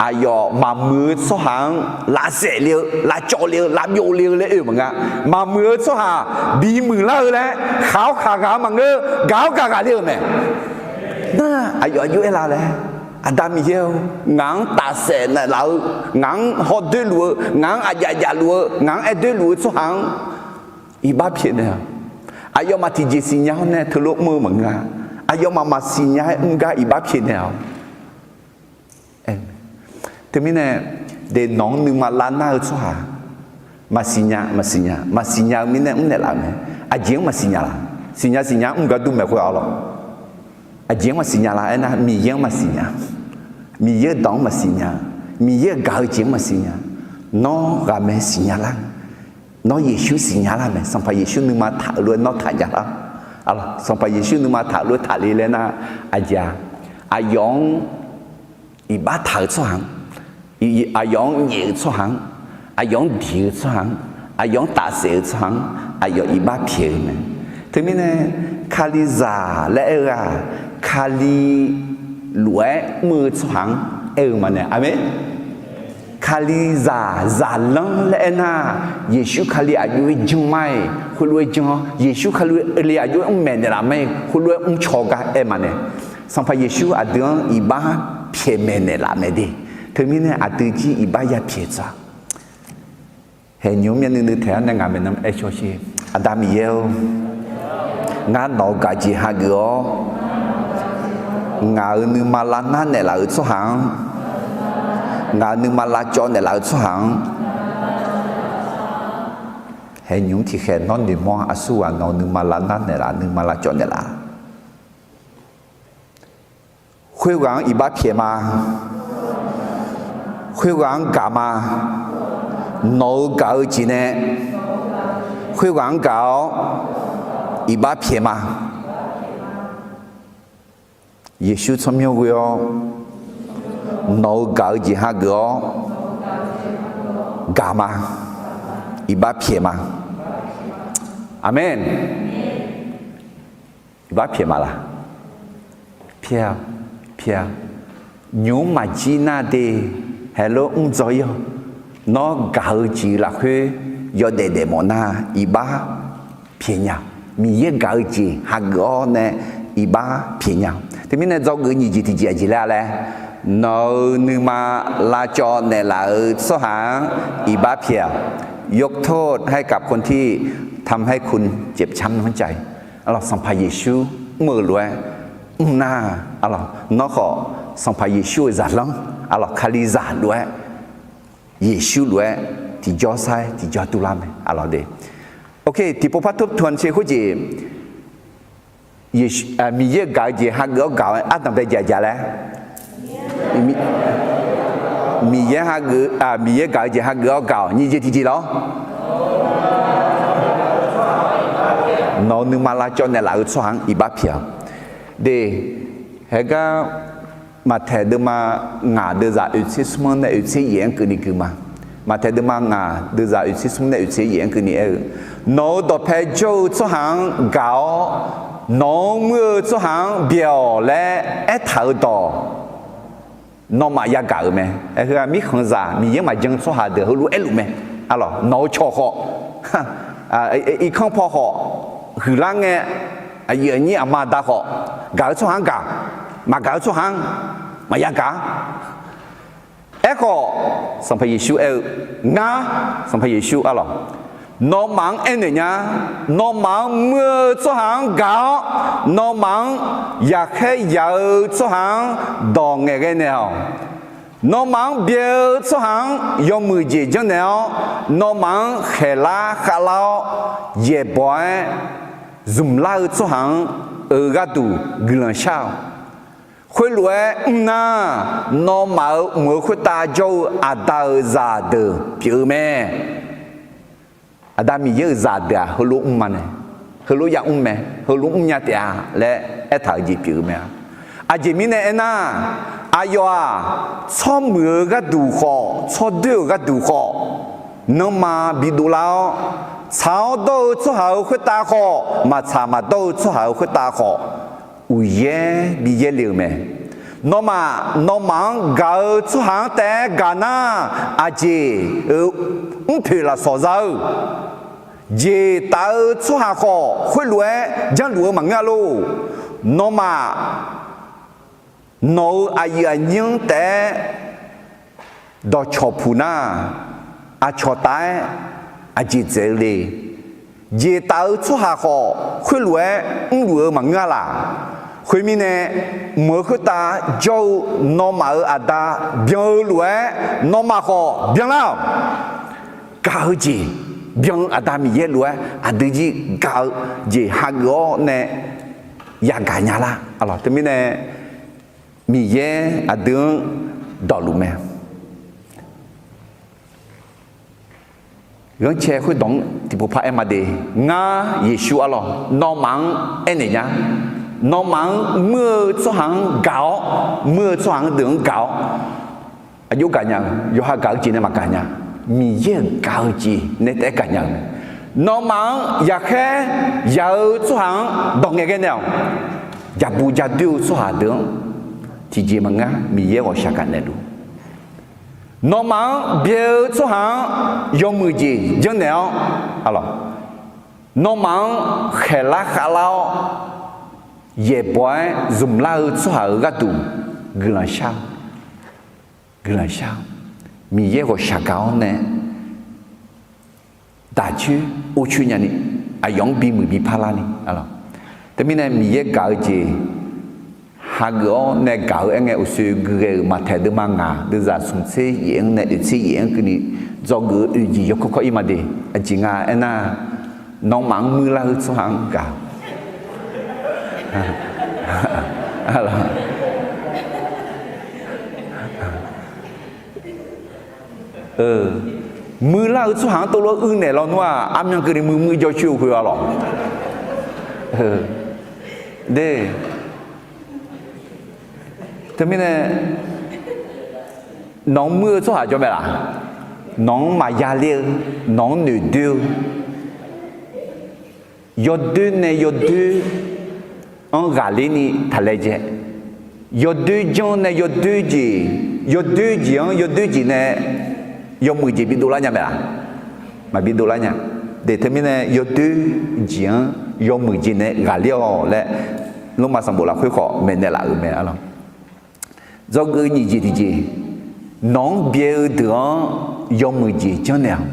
Aqyawf maqmuiq-eu tsawrhaq-anr lavsaef le-eu, lavcawv le-eu, lavbyov le-eu laer oe-eu maqnga. Maqmuiq-eu tsawrhaq bimuiq lar-eu laer khaq-awr khaq ghaq-eu maqngeur, gaq-awr gaq ghaq le-euq mae. Nar aqyawf aqjox aerlar laer, Aqda Miqyaer-or, ngaq-anr tafsaef naeqlaf-eu, ngaq-anr hawdoer luf-eu, ngaq-anr aqjaf jaf luf-eu, ngaq-anr aer doer luf-eu tsawrhaq-anr iqbax pyaeq naeq-awq. Aqyawfmaf tiqjeq siqnya-awr nae teulof mr-eu maqngeur-a. Aqyawfmaf maqsiq nya-aer mr gar iqbax pyaeq naeq-awq. Teumirnae, de nawq-anr nuima lavnar-eu tsawrhaq maqsiq nya, maqsiq nya, maqsiq nya-eu mirnae mrnaeq laf-eu mae. Aqjeq-anr maqsiq nya laf? Siqnya siqnya-anr mr gar dur maeq khoer-a lawq. Aqjeq-anr maqsiq nya laf aernar, Miqyaer-anr maqsiq nya. Miqyaer-euq dawq-anr maqsiq nya. Miqyaer-euq gaq-eu jeq-anr maqsiq nya. Nawr ghaqmae siqnya lar-eu, nawr Yeqsur siqnya lar mae. Sanqpaq Yeqsur nuima taq-eu lof-aer nawr taq nya lar. Sanqpaq Yeqsur nuima taq-eu lof-aer taqle laer nar, aqjeq-a, aqyawf-anr iqbax taq-eu tsawrhaq-anr, aqyawf-anr nyaef-eu tsawrhaq-anr, aqyawf-anr diq-eu tsawrhaq-anr, aqyawf-anr tafsaef-eu tsawrhaq-anr, aqyawf iqbax pyaeq-eu mae. Teumirnae, Kalizaq laer aer-eu-aq, Kali lof-aer mr-eu tsawrhaq-anr aer-eu maqnaeq. Aqmeq. Kalizaq zaqlanr laer aernar, Yeqsur Kali aqjox-aer janr mar-iq khoerlof-aer janr-awr, Yeqsur Kali aqjox-aer mr maeqnaeq laf mar-iq khoerlof-aer mrcaw gar aer maqnaeq. Sanqpaq Yeqsur aqdui-anr iqbax pyaeq maeqnaeq laf mae de. Teumirnae aqdui jir iqbax yapyaeq tsaq. Haeqnymr myavnuiv nuiv taeq-awr nae ngaq maeqnan aer caw sher. Aqda Miqyaer-or, ngar nawq-euq gaq-eu jeq hageuf-awr, ngaq-euq nuima lavnar naeqlaf-euq tsawrhaq-anr, ngaq-euq nuima lavcawv naeqlaf-euq tsawrhaq-anr, haeqnymr tiqkhaeq nawr noeqmawr-a. Aqsurghaq nawq-euq nuima lavnar naeqlaf, nuima lavcawv naeqlaf. Khoerghaq-anr iqbax pyaeq ma. Khoerghaq-anr gaq ma. Nawq-euq gaq-eu jeq nae khoerghaq-anr gaq-awr iqbax pyaeq ma. Yeqsur tsawrmyanr ghoe-awr nawq-euq gaq-eu jeq hageuf-awr gaq ma. Iqbax pyaeq ma. Aqmeq. Iqbax pyaeq ma laq? Pyaeq-a. Pyaeq-a. Nymq-mr maqjir nar de. Haeqlof mr dzaw ir-awq. Nawr gaq-eu jeq lafkhoer yawdaef daef mawf nar, iqbax pyaeq nya. Miqyaer gaq-eu jeq hageuf-awr nae iqbax pyaeq nya. Teumirnae dzawgeuf nyiq jeq tiqjeq aqjeq laer-a laer, nawq-euq nuima lavcawv naeqlaf-euq tsawrhaq-anr iqbax pyaeq-awq. ยกโทษให้กับคนที่ทำให้คุณเจ็บช้ำน้ำใจ. Arlawq, Sanqpaq Yeqsur mr-eu lof-aer mr nar, arlawq, nawr khawf Sanqpaq Yeqsur-euq zaqlanr, arlawq, Kalizaq lof-aer, Yeqsur lof-aer tiqjawr sar-aer tiqjawr durlar mae, arlawq de. Ok, tiqpov par tobtaq-anr te khoerjeq, Yeqsur, Miqyaer gaq-eu jeq hageuf-awr gaq-awq-aer ardanq bae jaq jaq laer. Miqyaer hageuf, Miqyaer gaq-eu jeq hageuf-awr gaq-awq. Nyiq jeq tiqjeq lawr. Nawq-euq nuima lavcawv naeqlaf-eu tsawrhaq-anr iqbax pyaeq-awq. De, haegar Maqtaeq deuvma ngaq deuvzaq oeqtser smr-anr nae oeqtser yaef-anr keuvni gui ma. Maqtaeq deuvma ngaq deuvzaq oeqtser smr nae oeqtser yaef-anr keuvni aer-eu, nawq-euq dawqpae jawr-eu tsawrhaq-anr gaq-awr, nawq-anr muir-eu tsawrhaq-anr byaeq-awq laer aertaq-eu dawq, nawmaf yagaq-euq mae. Aer heu-aq, mirkhanqzaq Miqyaer maqjan tsawrhaq deuq heulof-aer aerluf mae. Arlawq, nawq-eu cawq khawf, irkanr paw khawf, huiqlar ngae, aqyuif aqnyir aqma aqda khawf, gaq-eu tsawrhaq-anr gaq, maqgaq-eu tsawrhaq-anr maqya gaq-a. Aerkhawf, Sanqpaq Yeqsur aer-eu, Ngar, Sanqpaq Yeqsur arlawq, nawmaf-anr aernaeq nya, nawmaf-anr muir-eu tsawrhaq-anr gaq-awr, nawmaf-anr yaqkhaer yaq-eu tsawrhaq-anr dawq ngaeqghae naeq-awq. Nawmaf-anr byaeq-eu tsawrhaq-anr yawmuiq jeq janrnaeq-awr, nawmaf-anr khaeqlar khavlar-awr, yaeqbawq-aer zmqlar-eu tsawrhaq-anr-euq gharduq guiqlanq shar-awq. Khoerlof-aer mr nar, nawmaf-euq mq-euq khoertav jawr-eu Aqda-euq zaqdeuq pyeuf-eu mae. Aqda Miqyaer-euq zaqdeuq-aq heulof mr ma nae, heulof yamr mae, heulof mrnya taef-a laer aertaq-euq jeq pyeuf-eu mae-a. Aqjeq mirnae aernar, aqyawf-aq, tsawrmuiq-eu gharduq khawf, tsawrdoer-euq gharduq khawf, nanrma bidov lar-awr, tsaq-awr dawr-eu tsawrhaq-euq khoertav khawf, maqtsaq maqdawr-eu tsawrhaq-euq khoertav khawf, uqyaer bi yaerle-euq mae. Nawmaf, nawmaf-anr gaq-eu tsawrhaq-anr taef-aer gaq nar, aqjeq-euq mrpoeq lafsawq za-eu jeq taf-eu tsawrhaq khawf, khoerlof-aer janrluf-eu maqngeur-a lor. Nawmaf, nawq-euq aqyuif aqnyir-anr taef-aer dawqcawq puq nar, aqcawq taf-aer aqjeq dzaeq-eu le. Jeq taf-eu tsawrhaq khawf, khoerlof-aer mrluf-eu maqngeur-a laq. Khoermirnae, mq-euq khoertav jawr-eu nawmaf-euq Aqda byan-eu lof-aer, nawmaf khawf byanlar-awq. Gaq-eu jeq, byan-eu Aqda Miqyaer lof-aer aqdui jir gaq-eu jeq hageuf-awr nae yagaq nya lar. Teumirnae, Miqyaer aqdui-anr dawqluf mae. Ghanrcae khoerdawq-anr tiqpov par aer ma de. Ngar Yeqsur arlawq, nawmaf-anr aernaeq nya. Nawmaf-anr muir-eu tsawrhaq-anr gaq-awr, muir-eu tsawrhaq-anr deuq-anr gaq-awr, aqjox gaq nya-eu, yawqha gaq-eu jeq nae maqgaq nya. Miqyaer-euq gaq-eu jeq nae taef-aer gaq nya-eu mae. Nawmaf-anr yaqkhaer yaq-eu tsawrhaq-anr dawq ngaeqghae naeq-awq. Jaqbu jadoer-eu tsawrhaq deuq-anr tiqjeq maqngeur, Miqyaer ghawqshaq gaq naeqluf. Nawmaf-anr byae-eu tsawrhaq-anr yawmuiq jeq janrnaeq-awr, nawmaf-anr khaeqlar khavlar-awr, yaeqbawq-aer zmqlar-eu tsawrhaq-euq gharduq guiqlanq shar-eu, guiqlanq shar-eu, Miqyaer ghawqshaq gaq-awr nae daqcoer orcoer nyani, aqyawf-anr bimuiq bi parlar ni. Teumirnae Miqyaer gaq-eu jeq hageuf-awr nae gaq-eu aerngae uqshoe guighae-euq Maqtaeq deuvma ngaq deuvzaq smqtser yaef-anr nae oeqtser yaef-anr keuvni dzawgeuf-eu oeq jeq yawkawr kawr ir ma de. Aqjeq nga aernar, nawmaf-anr muirlar-eu tsawrhaq-anr gaq Muirlar-eu tsawrhaq-anr tov lof-aer uirnaeq lawnmr-aq, armyan keuvni muiq muiq jawr coer-eu khoer-a lawq. De, teumirnae nawq-anr muir-eu tsawrhaq jawr mae laq? Nawq-anr maqya ler-eu, nawq-anr noeqdoer-eu, yawdoer nae yawdoer-anr ghaqler ni taq laejae. Yawdoer janr nae yawdoer jeq, yawdoer jeq-anr yawdoer jeq nae yawmuiq jeq bidov lar nya mae laq? Maqbi dovlar nya. De, teumirnae yawdoer jeq-anr yawmuiq jeq nae ghaqler-awq laer, Lormav sanqbof lafkhoer khawf maeqnaeq laf-euq mae. Dzawgeuf nyiq jeq tiqjeq, nawq-anr byae-eu deuq-anr yawmuiq jeq janrnaeq-awq.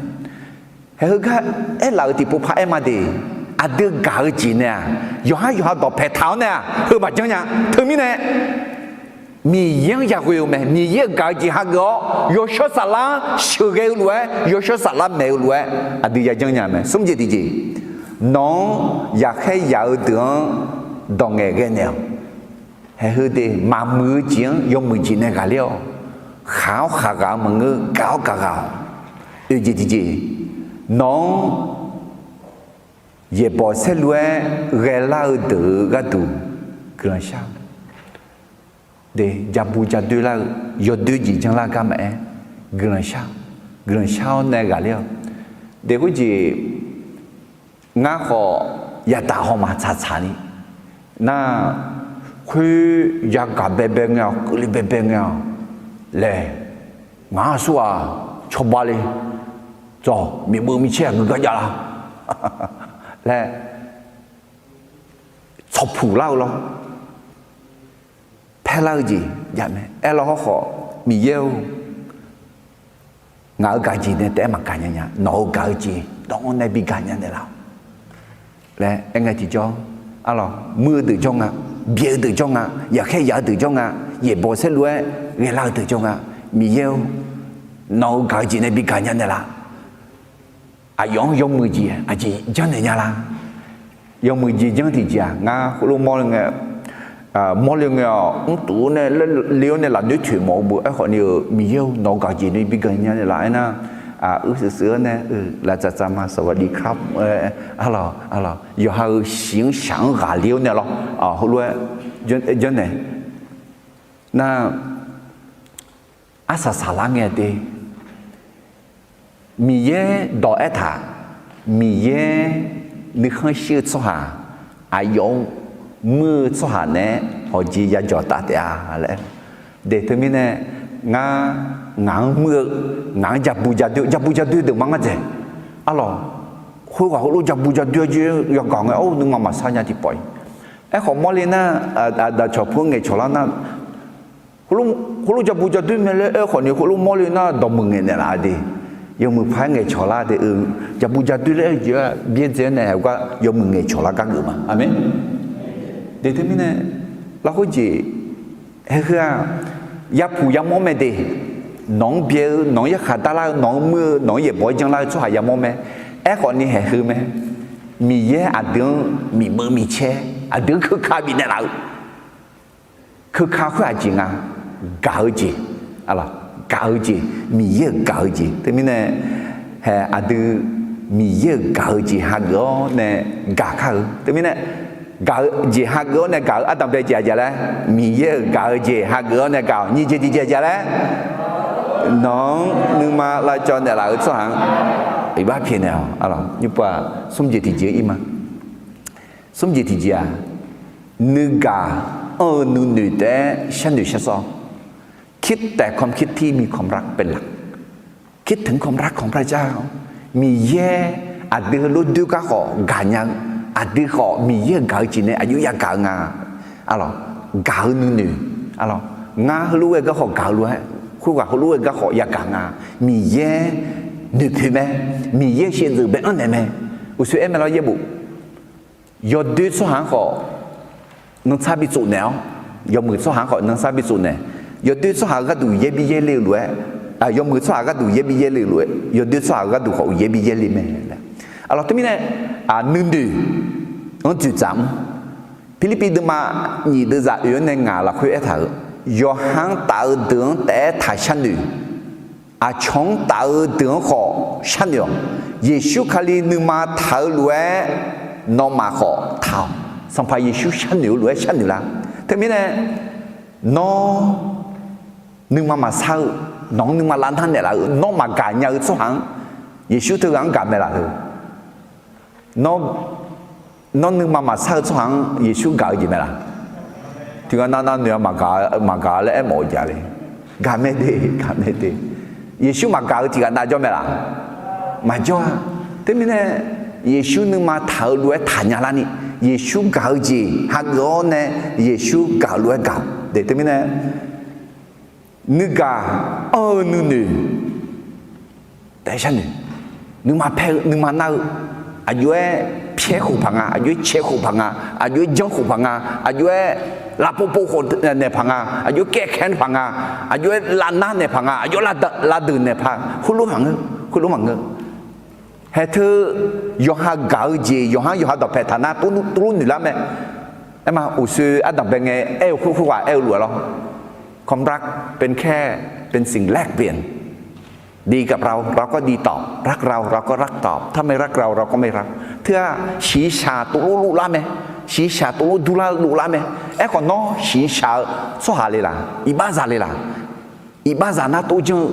Haeheu gar aerlaf-euq tiqpov par aer ma de. Aqdui gaq-eu jeq nae-aq, yawqhar yawqha dawqpae taq-awr nae-aq, heu maqjanr nya. Teumirnae Miqyaer-anr yaghoe-eu mae. Miqyaer-euq gaq-eu jeq hageuf-awr, yawshawr saflar-anr sheuqghae-eu lof-aer, yawshawr saflar maeq-eu lof-aer aqdui yajanr nya mae. Smr jeq tiqjeq, nawq-anr yaqkhaer yaq-eu deuq-anr dawq ngaeqghae naeq-awq. Haeheu de, maqmuiq-eu jeq-anr yawmuiq jeq nae ghaqler-awq. Khaq-awr khaq ghaq-eu maqngeur, gaq-awr gaq ghaq-awq. Oeq jeq tiqjeq, nawq-anr yaeqbawq saerlu-aer ghaelar-eu deuq-euq gharduq guiqlanq shar-awq. De, jabu jadoer lar-eu, yawdoer jeq janrlar gar maqaer, guiqlanq shar-awq. guiqlanq shar-awr nae ghaqler-awq. Deq khoerjeq ngar khawf yadaq hawma tsaqtsaq ni nar, khoer yagaq baebae ngae-awq, keuvle baebae ngae-awq laer, ngaq-anr aqsur-aq cawba le, tsawq miqbeuv micaer-aq geugar jav la laer tsawqpuq lar-eu lawr, paerlar-eu jeq jav mae. Aerlawr hawrkhawf, Miqyaer-or, ngaq-euq gaq-eu jeq nae taef-aer maqgaq nya nya, nawq-euq gaq-eu jeq dawr-anr nae bi gaq nya naeqlaf-awq laer aerngae tiqjawr, arlawq, muir-eu deuq jawr nga, byaeq-eu deuq jawr nga, yaqkhaer yaq-eu deuq jawr nga, yaeqbawq saerlu-aer ghaelar-eu deuq jawr nga, Miqyaer-or, nawq-euq gaq-eu jeq nae bi gaq nya naeqlaf. Aqyawf-anr yawmuiq jeq aqjeq janrnaeq nya la? Yawmuiq jeq janr tiqjeq-aq, ngar heulof mawrle ngae, mawrle ngae-awq, mrtuf-awr nae le-awr nae lafnoer toeq mawf-eu beu. Aerkhawf ni-euq Miqyaer-or, nawq-euq gaq-eu jeq nae bi gaq nya naeqlaf aernar, uirshuif shuif-awr nae, laftsaf tsaf ma sawq ghaq li kar, arlawq, yawqha-euq shiq-anr shaq-anr ghaqler-awr nae lawr, heulof-aer janrnaeq nar, arsaq saqlar ngae de. Miqyaer dawq aertaq, Miqyaer nuikhanr shir-eu tsawrhaq, aqyawf-anr muir-eu tsawrhaq naeq-aer hawqjeq yajawq taf taef-a laer. Deq teumirnae, ngar, ngaq-anr muir-eu, ngaq-anr jabu jadoer, jabu jadoer deuq ma ngar dzaeq. Arlawq, khoerghaq heulof jabu jadoer-aer jir yagaq ngae, or, nuima maqsar nya tiqpawf-ir. Aerkhawf mawrle nar, aqdaq cawq pu-anr ngaeqcawq lar nar, heulof jabu jadoer mae laer aerkhawf ni heulof mawrle nar dawqmuiq ngaeqnaeq laf-a de. Yawmuiq paq-aer ngaeqcawq lar de, jabu jadoer laer aer-eu jeq-aq byaerdzae-aer nae haegar yawmuiq ngaeqcawq lar gar geuf ma. Aqmeq. Deq teumirnae, lafkhoer jeq, haeheu-aq, yapuq yamawr mae de. Nawq-anr byae-eu, nawq-anr yarkhaq darlar-eu, nawq-anr muir-eu, nawq-anr yaeqbawq-aer janlar-eu tsawrhaq yamawr mae. Aerkhawf ni haeqheu mae. Miqyaer aqdui-anr miqbeuv micaer, aqdui-anr keuka bifnaeq laf-eu keuka khoer aqjeq nga, gaq-eu jeq, gaq-eu jeq, Miqyaer-euq gaq-eu jeq. Teumirnae, hae aqdui Miqyaer-euq gaq-eu jeq hageuf-awr nae gaq kar-eu. Teumirnae, gaq-eu jeq hageuf-awr nae gaq-eu ardanqbae jeq aqjeq laer, Miqyaer-euq gaq-eu jeq hageuf-awr nae gaq-awq. Nyiq jeq tiqjeq aqjeq laer, nawq-anr nuima lavcawv naeqlaf-eu tsawrhaq-anr iqbax pyaeqnaeq-awq. Nymrpov-aq, smr jeq tiqjeq-ir ma. Smr jeq tiqjeq-aq, nuigaq anr-eu nuinoeq taef-aer sharnoeq sharsawr, คิดแต่ความคิดที่มีความรักเป็นหลัก คิดถึงความรักของพระเจ้า Miqyaer aqdui heulof doer gar khawf gaq nya-eu, aqdui khawf Miqyaer-euq gaq-eu jeq nae aqjox yagaq-eu nga. Arlawq, gaq-eu nuinoeq, arlawq, ngar heulof ghae gar khawf gaq-eu lof-aer, khoerghaq heulof ghae gar khawf yagaq nga. Miqyaer noeqpoeq mae, Miqyaer sheuqdzeuf bae-anr naeq mae. Uqshoe aer mae lawr yaerbof, yawdoer tsawrhaq-anr khawf nantsar bi tsofnaeq-awr, yawmuiq tsawrhaq-anr khawf nantsar bi tsofnaeq. Yawdoer tsawrhaq-eu gharduq yaer bi yaer le-eu lof-aer, yawmuiq tsawrhaq gharduq yaer bi yaer le-eu lof-aer, yawdoer tsawrhaq-eu gharduq khawf yaer bi yaer le mae. Arlawq, teumirnae, nuinoeq-anr dzoeqdzaq mr. Pirlirpiv deuvma nyiq deuvzaq oeq-anr nae ngaq lafkhoer aertaq-euq, yawqha-anr taf-eu deuq-anr taef-aer taq sharnoeq, aqcawq-anr taf-eu deuq-anr khawf sharnoeq-awq. Yeqsur Kali nuima taq-eu lof-aer nawmaf khawf taq-awq. Sanqpaq Yeqsur sharnoeq-eu lof-aer sharnoeq lar. Teumirnae, nawr nuima maqsar-eu, nawq-anr nuima lavnar naeqlaf-eu, nawr maqgaq nya-eu tsawrhaq-anr Yeqsur teughaq-anr gaq mae laf-eu? Nawr, nawr nuima maqsar-eu tsawrhaq-anr Yeqsur gaq-eu jeq mae laf? Tiqghaq nav nav noeq-a, maqgaq laer aermawf-eu jeq le. Gaq mae de, gaq mae de. Yeqsur maqgaq-eu tiqghaq nav jawr mae laf? Maqjawr-a. Teumirnae, Yeqsur nuima taq-eu lof-aer taqnya larni, Yeqsur gaq-eu jeq hageuf-awr nae, Yeqsur gaq-eu lof-aer gaq-eu de. Teumirnae, nuigaq anr-eu nuinoeq taef-aer sharnoeq, nuima paer-eu, nuima nar-eu, aqjox-aer pyaer khof paq nga, aqjox-aer cae khof paq nga, aqjox-aer janr khof paq nga, aqjox-aer lavpov pov khof naeq paq nga, aqjox-aer kaev kaev paq nga, aqjox-aer lavnar naeq paq nga, aqjox-aer lavdeuq naeq paq, khoerlof maqngeur, khoerlof maqngeur. Haeq teu yawqha gaq-eu jeq, yawqha-anr yawqha dawqpae taq nar, tuvlur noeq lar mae. Aerma, uqshoe ardanqbae ngae aer-eu khoerghaq aer-eu lof-aer lawr, ความรักเป็นแค่ เป็นสิ่งแลกเปลี่ยน ดีกับเรา เราก็ดีตอบ รักเรา เราก็รักตอบ ถ้าไม่รักเรา เราก็ไม่รัก Teu-aq, shiqshaq tuvlur luf lar mae. Shiqshaq tuvlur durlar luf lar mae. Aerkhawf nawr shiqshaq-eu tsawrhaq le laq? Iqbaxzaq le laq? Iqbaxzaq nar tov janr-eu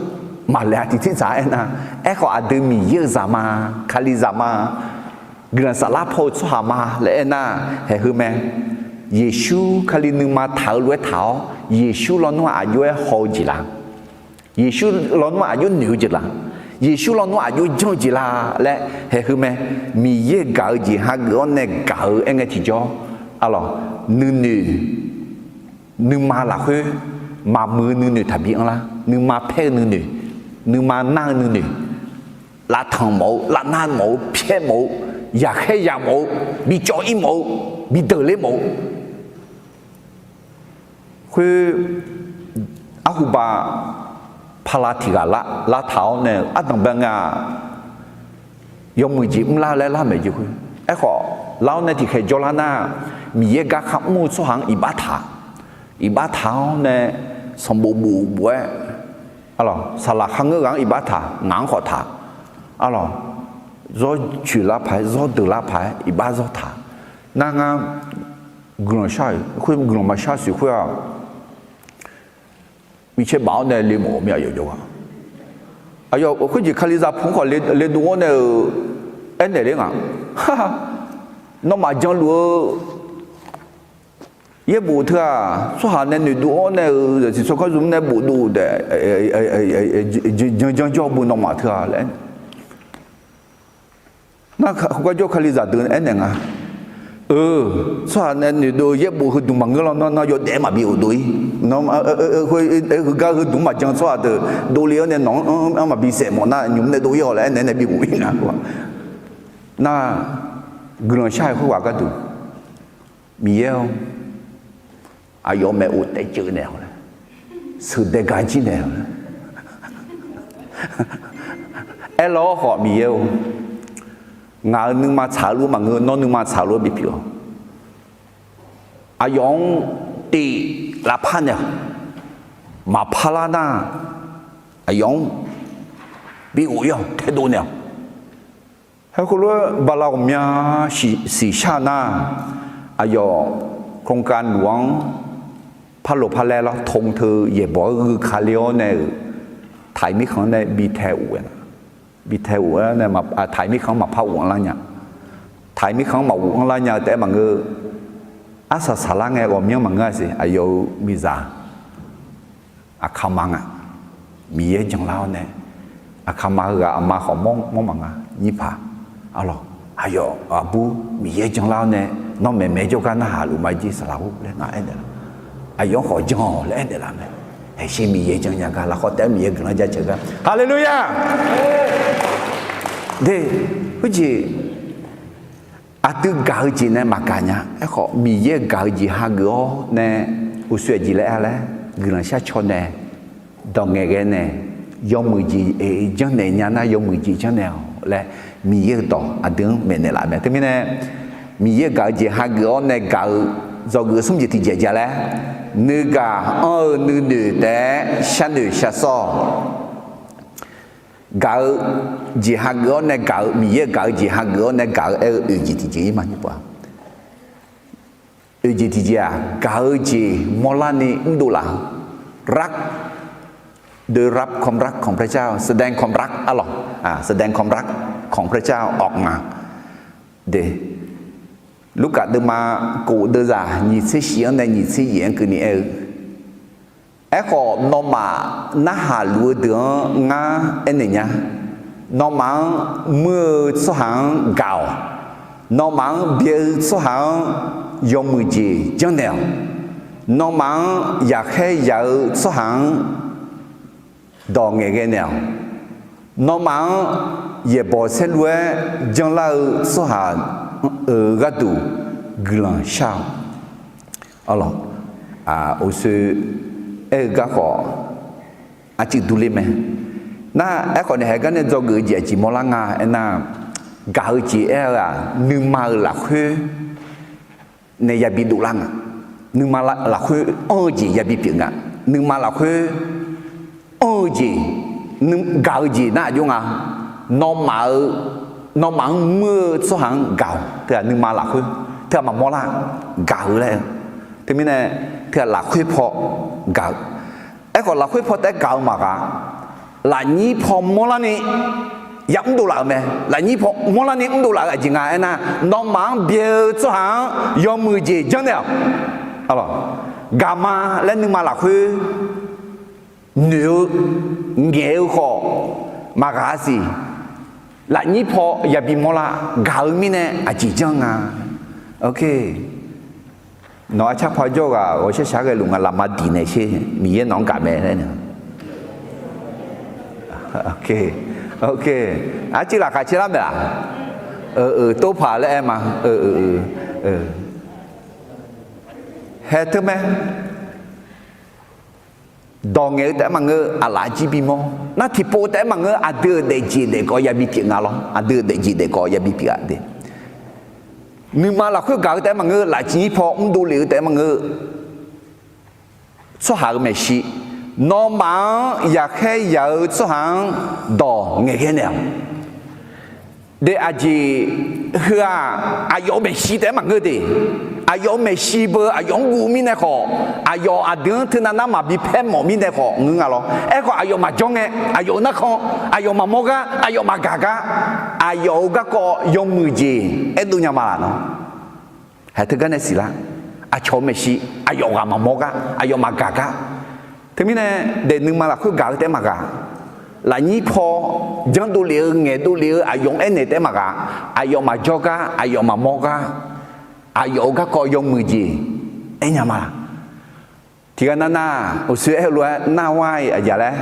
maqlaeq-a tiqtirtsaq aernar, aerkhawf aqdui Miqyaer-euq zaqma, Kalizaq ma, guiqlanq saflar paw-eu tsawrhaq ma laer aernar, haeqheu mae. Yeqsur Kali nuima taq-eu lof-aer taq-awr, Yeqsur lawnmr-aq aqjox-aer haw-eu jeq la? Yeqsur lawnmr-aq aqjox noeq-eu jeq la? Yeqsur lawnmr-aq aqjox janr-eu jeq la laer haeqheu mae. Miqyaer gaq-eu jeq hageuf-awr nae gaq-eu aer ngae tiqjawr, arlawq, nuinoeq, nuima lafkhoer maqmuiq-eu nuinoeq taqbi anrlar. Nuima paer-eu nuinoeq, nuima nar-eu nuinoeq, lavtanq mawf-eu, lavnar mawf-eu, pyaer mawf-eu, yaqkhaer yamawf-eu, bicawv ir mawf-eu, bideuq ler mawf-eu khoer, arhuba pala tiq ghaq lar taq-awr nae ardanqbae nga-aq, yawmuiq jeq mrlar laer lar maeq jeq khoer. Aerkhawf lar-awr nae tiqkhaeq jawrlar nar, Miqyaer gar kharmr-eu tsawrhaq-anr iqbax taq, iqbax taq-awr nae sanqbof bof bof-aer, arlawq, saqlaq kharngeur ghaq-anr iqbax taq, ngaq-anr khawf taq, arlawq, zawr coeq lar paq-aer, zawr deuq lar paq-aer iqbax zawr taq. Nar ngar guiqlanq shar-euq khoer, guiqlanq maqshar siq khoer-aq, micaer baf-awr nae le mawf-eu mir-a yawqjawr-a. Aqyawf khoerjeq Kalizaq pu-anr khawf le dov-awr nae-euq aernaeq ler nga. Nawmaf janluf-eu yaerbof teu-aq, tsawrhaq nae noeqdov-awr nae-euq zaqsiq tsawrganr zmq nae bofdov-eu taef, jan janjawr bu nawmaf teu-aq laer aernaeq. Nar khoergar jawr Kalizaq deuq aernaeq nga. Eu, tsawrhaq nae noeqdov-eu yaerbof heudmq maqngeur lawr, nawr yawdaef-aer maqbi ghofdov-ir. Heugar heudmq maqjan tsawrhaq deuq dovle-awr nae nawq-anr maqbi saef mawf nar, nymq mr nae dov-ir-awq laer aernaeq nae bi ghof-ir nga. Nar guiqlanq shar-euq khoerghaq gharduq, Miqyaer-or, aqyawf maeqof taef ceuv naeq-awq laer, sheuqdae gar jir naeq-awq laer aerlawr khawf, Miqyaer-or, ngaq-euq nuima tsaq-eu lof maqngeur, nawr nuima tsaq-eu lof bipyeuf-awq. Aqyawf-anr tif lavpar naeq-awq. Maqpar lar nar, aqyawf-anr bi ghof-ir-awq, taedov naeq-awq. Heulof-aer bala ghawqmya siqshar nar, aqyawf โครงการหลวง par loq par laer lawr, ธง teu yaeqbawq-aer ghuika le-awr nae-euq taq-iq mirkhanq-anr nae bi tae of-aer, bi tae of-aer nae taq-iq mirkhanq-anr maqpar of-anr lar nya. Taq-iq mirkhanq-anr maqof-anr lar nya-eu taef-aer maqngeur. Arsaq saqlar ngae ghawqmyanr maqngeur-a siq, aqyawf-euq miqzaq aqkaqma nga. Miqyaer janlar-awr nae, aqkaqma heughaq aqma khawf mawr mawr maqnga, nyir paq. Arlawq, aqyawf aqbur Miqyaer janlar-awr nae, nawr maeqmaeq jawrgar narhaq luf ma jer saqlaq-or laer ngaq aernaeq laf. Aqyawf-anr khawf jan-awq laer aernaeq laf mae. Haeqshe Miqyaer jan nya gar lafkhawr taef-aer Miqyaer guiqlanq jaceuq gar, haleluya! De, heujeq aqdui gaq-eu jeq nae maqgaq nya. Aerkhawf Miqyaer gaq-eu jeq hageuf-awr nae, uqshoe aqjeq laer-a laer, guiqlanq shar caw nae, dawq ngaeqghae nae, yawmuiq jeq janrnaeq nya nar yawmuiq jeq janrnaeq-awq laer, Miqyaer-euq dawq aqdui-anr maeqnaeq laf mae. Teumirnae, Miqyaer gaq-eu jeq hageuf-awr nae gaq-eu, dzawgeuf smr jeq tiqjeq ja laer, nuigaq anr-eu nuinoeq taef-aer sharnoeq shar sawr-awq. Gaq-eu jeq hageuf-awr nae gaq-eu, Miqyaer gaq-eu jeq hageuf-awr nae gaq-eu aer-eu oeq jeq tiqjeq-ir ma nyir pov-a. Oeq jeq tiqjeq-aq, gaq-eu jeq mawrlarni mrdov laf-anr, ได้รับความรักของพระเจ้า แสดงความรัก arlawq, แสดงความรักของพระเจ้าออกมา de. Lurkaf deuvma kof deuvzaq nyiq tser shif-anr nae nyiq tser yaef-anr keuvni aer-eu, Aerkhawf, nawmaf narhaq luf-eu deuq-anr ngar aernaeq nya. Nawmaf-anr muir-eu tsawrhaq-anr gaq-awq. Nawmaf-anr byae-eu tsawrhaq-anr yawmuiq jeq janrnaeq-awq. Nawmaf-anr yaqkhaer yaq-eu tsawrhaq-anr dawq ngaeqghae naeq-awq. Nawmaf-anr yaeqbawq saerlu-aer janlar-eu tsawrhaq-euq gharduq guiqlanq shar-awq. Arlawq, uqshoe aer-eu garkawv arcuiv durler mae. Nar, aerkhawf nae haegar nae dzawgeuf-eu jeq aqjeq mawrlar nga aernar, gaq-eu jeq aer-eu-aq, nuima-euq lafkhoer nae yabi dovlar nga. Nuima lafkhoer anr-eu jeq yabi pyeuf nga. Nuima lafkhoer anr-eu jeq, gaq-eu jeq nar aqjox nga. Nawmaf-eu, nawmaf-anr muir-eu tsawrhaq-anr gaq-awq. Teughaq nuima lafkhoer teughaq maqmawr lar, gaq-eu laer-eu. Teumirnae teughaq lafkhoer paw gaq-eu. Aerkhawf lafkhoer paw taef-aer gaq-eu maqgaq. lafnyir paw mawrlarni ya mrdov laf-euq mae. Lafnyir paw mawrlarni mrdov laf-eu aqjeq nga aernar, nawmaf-anr byae-eu tsawrhaq-anr yawmuiq jeq janrnaeq-awq. Gaqma laer nuima lafkhoer noeq-eu ngaeq-eu khawf maqghaq-a siq. Lafnyir paw yabi mawrlar gaq-eu mirnae aqjeq janr nga. Nawq-a carpaw jawr ghaq ghawqshaq shaq ghae luf nga lafma diq naeq sher Miqyaer nawq-anr gaq mae laer. Arcuiv laqkhaq caer lar maeq-aq, tov paq laer aer ma. Haeq teu mae. Dawq ngaeq-eu taef-aer maqngeur, aqlaf jir bimawr nar tiqpov taef-aer maqngeur, aqdui-euq daefjeq daefkawv yabi pyeuf nga lawr. Aqdui-euq daefjeq daefkawv yabi pyeuf ghaq de. Nuima lafkhoer gaq-eu taef-aer maqngeur, lafnyir paw mrdov lef-eu taef-aer maqngeur, tsawrhaq-euq maeqshi, nawmaf-anr yaqkhaer yaq-eu tsawrhaq-anr dawq ngaeqghae naeq-awq. De aqjeq heu-aq, aqyawf-euq maeqshi taef-aer maqngeur de. Aqyawf-euq maeqshi beu aqyawf-anr guv mirnae khawf, aqyawf aqdui-anr teunav nar maqbi paer mawf mirnae khawf ngeur nga lawr. Aerkhawf aqyawf maqjawr ngae, aqyawf-euq narkhan, aqyawf maqmawr gar, aqyawf maqgaq gar, aqyawf-euq garkawv yawmuiq jeq aerdov nya ma laf nawr. Haeq teugar nae siqlar. Aqcawq-euq maeqshi aqyawf ghaq maqmawr gar, aqyawf maqgaq gar. Teumirnae daefnuima lafkhoer gaq-eu taef-aer maqgaq. Lafnyir paw janrdov lef-eu ngaeqdov lef-eu aqyawf-anr aernaeq taef-aer maqgaq. Aqyawf maqjawr gar, aqyawf maqmawr gar, aqyawf-euq garkawv yawmuiq jeq aer nya ma laf. Tiqghaq nav nar, uqshoe aer-eu lof-aer nar war-iq aqjeq laer,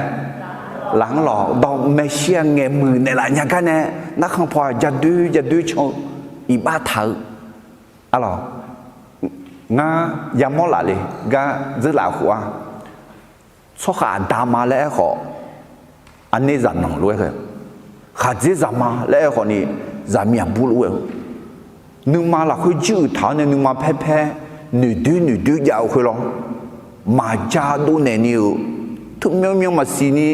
laf-anr lawq dawq maeqshi-aq ngaeqmuiq naeqlaf nya gar nae, narkhan paw-aq jadoer jadoer can-eu, iqbax taq-eu. Arlawq, ngar yamawr laf le gar dzeurlaf khof-ar. Tsawrhaq aqda ma laer aerkhawf, aqner zaqnanq lof-aer, khaqdzer zaqma laer aerkhawf ni, zaqmiq aqbur lof-aer, nuima lafkhoer juiruiq taq-awr nae nuima paer paer noeqdoer noeqdoer jav-eu khoer lawr, maqja dovnaeq ni-euq, teu myanr myanr maqsiq ni,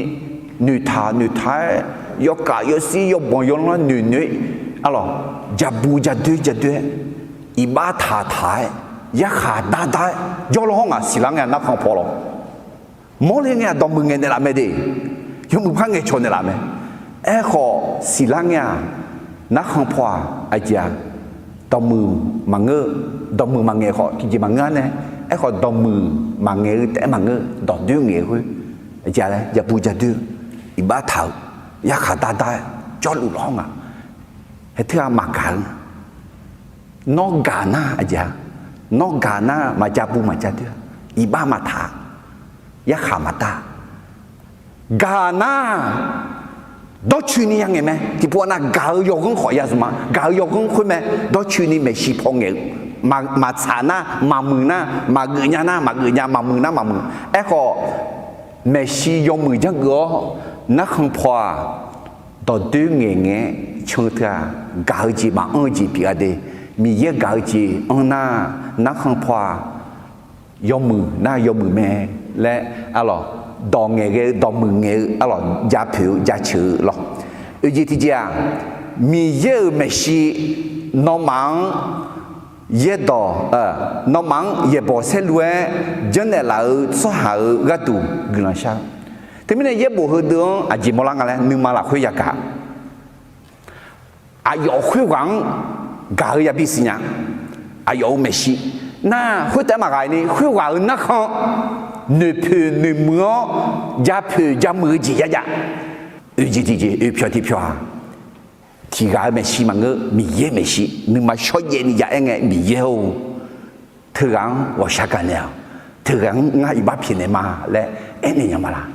noeqtaq noeqtaq-aer, yawkaf yawshir yawbanq yawlanr noeq noeq-aer, arlawq, jabu jadoer jadoer-aer, iqbax taq taq-aer, yarkhaq dar dar-aer jawrluf hawr ngaq siqlar ngae-a narkhan paw lawr. Mawrle ngae-aq dawqmuiq ngaeq naeqlaf mae de. Yawmuiq par ngaeqcawq naeqlaf mae. Aerkhawf siqlar ngae-aq, narkhan paw-aq aqjeq-aq, dawqmuiq maqngeur, dawqmuiq maqngaeq khawf tiqjeq maqngeur-ar nae, aerkhawf dawqmuiq maqngaeq-eu taef-aer maqngeur, dawqdoer ngaeq-eu khoer, aqjeq laer jabu jadoer, iqbax taq-eu, yarkhaq dar dar-aer jawrluf lawr ngaq. Haeq teu-aq maqgaq-eu. Nawr gaq nar aqjeq-a, nawr gaq nar maqjabu maqjadoer-a, iqbax maqtaq, yarkhaq maqdar. Gaq nar dawrcoeni yangaeq mae. Tiqpov nav gaq-eu yawghanr khawf ya zmq-a, gaq-eu yawghanr khoer mae. Dawrcoeni maeqshi paw ngaeq-eu, maqtsaq nar, maqmuiq nar, maqgeuf nya nar maqgeuf nya, maqmuiq nar maqmuiq. Aerkhawf maeqshi yawmuiq janrgeuf-awr, narkhan paw-aq dawqdoer ngaeq ngaeq-aer can-eu teu-aq, gaq-eu jeq maqanr-eu jeq pyeuf-a de. Miqyaer gaq-eu jeq anr nar, narkhan paw-aq yawmuiq nar yawmuiq mae laer, arlawq, dawq ngaeqghae-eu dawqmuiq ngaeq-eu arlawq, japoeq-eu jaceuq-eu lawr. Oeq jeq tiqjeq-aq, Miqyaer-euq maeqshi nawmaf-anr yaerdawq, nawmaf-anr yaeqbawq saerlu-aer janrnaeq laf-eu tsawrhaq-euq gharduq guiqlanq shar-eu. Teumirnae yaerbof heudeuq-anr aqjeq mawrlar nga laer nuima lafkhoer yagaq. Aqyawf khoerghaq-anr gaq-eu yabi siqnya. Aqyawf-euq maeqshi nar khoertav-aer maqghaq ni, khoerghaq-euq narkhan noeqpoeq noeqmuiq-awr japoeq jamuiq-eu jeq yajav. Oeq jeq tiqjeq, oeq pyawq tiqpyawq-aq, tiqghaq-euq maeqshi maqngeur, Miqyaer maeqshi nuima shawrjaev ni ya aer ngae, Miqyaer-or, teughaq-anr ghawqshaq gaq naeq-awq, teughaq-anr ngar iqbax pyaeqnaeq ma laer aernaeq nya ma laq.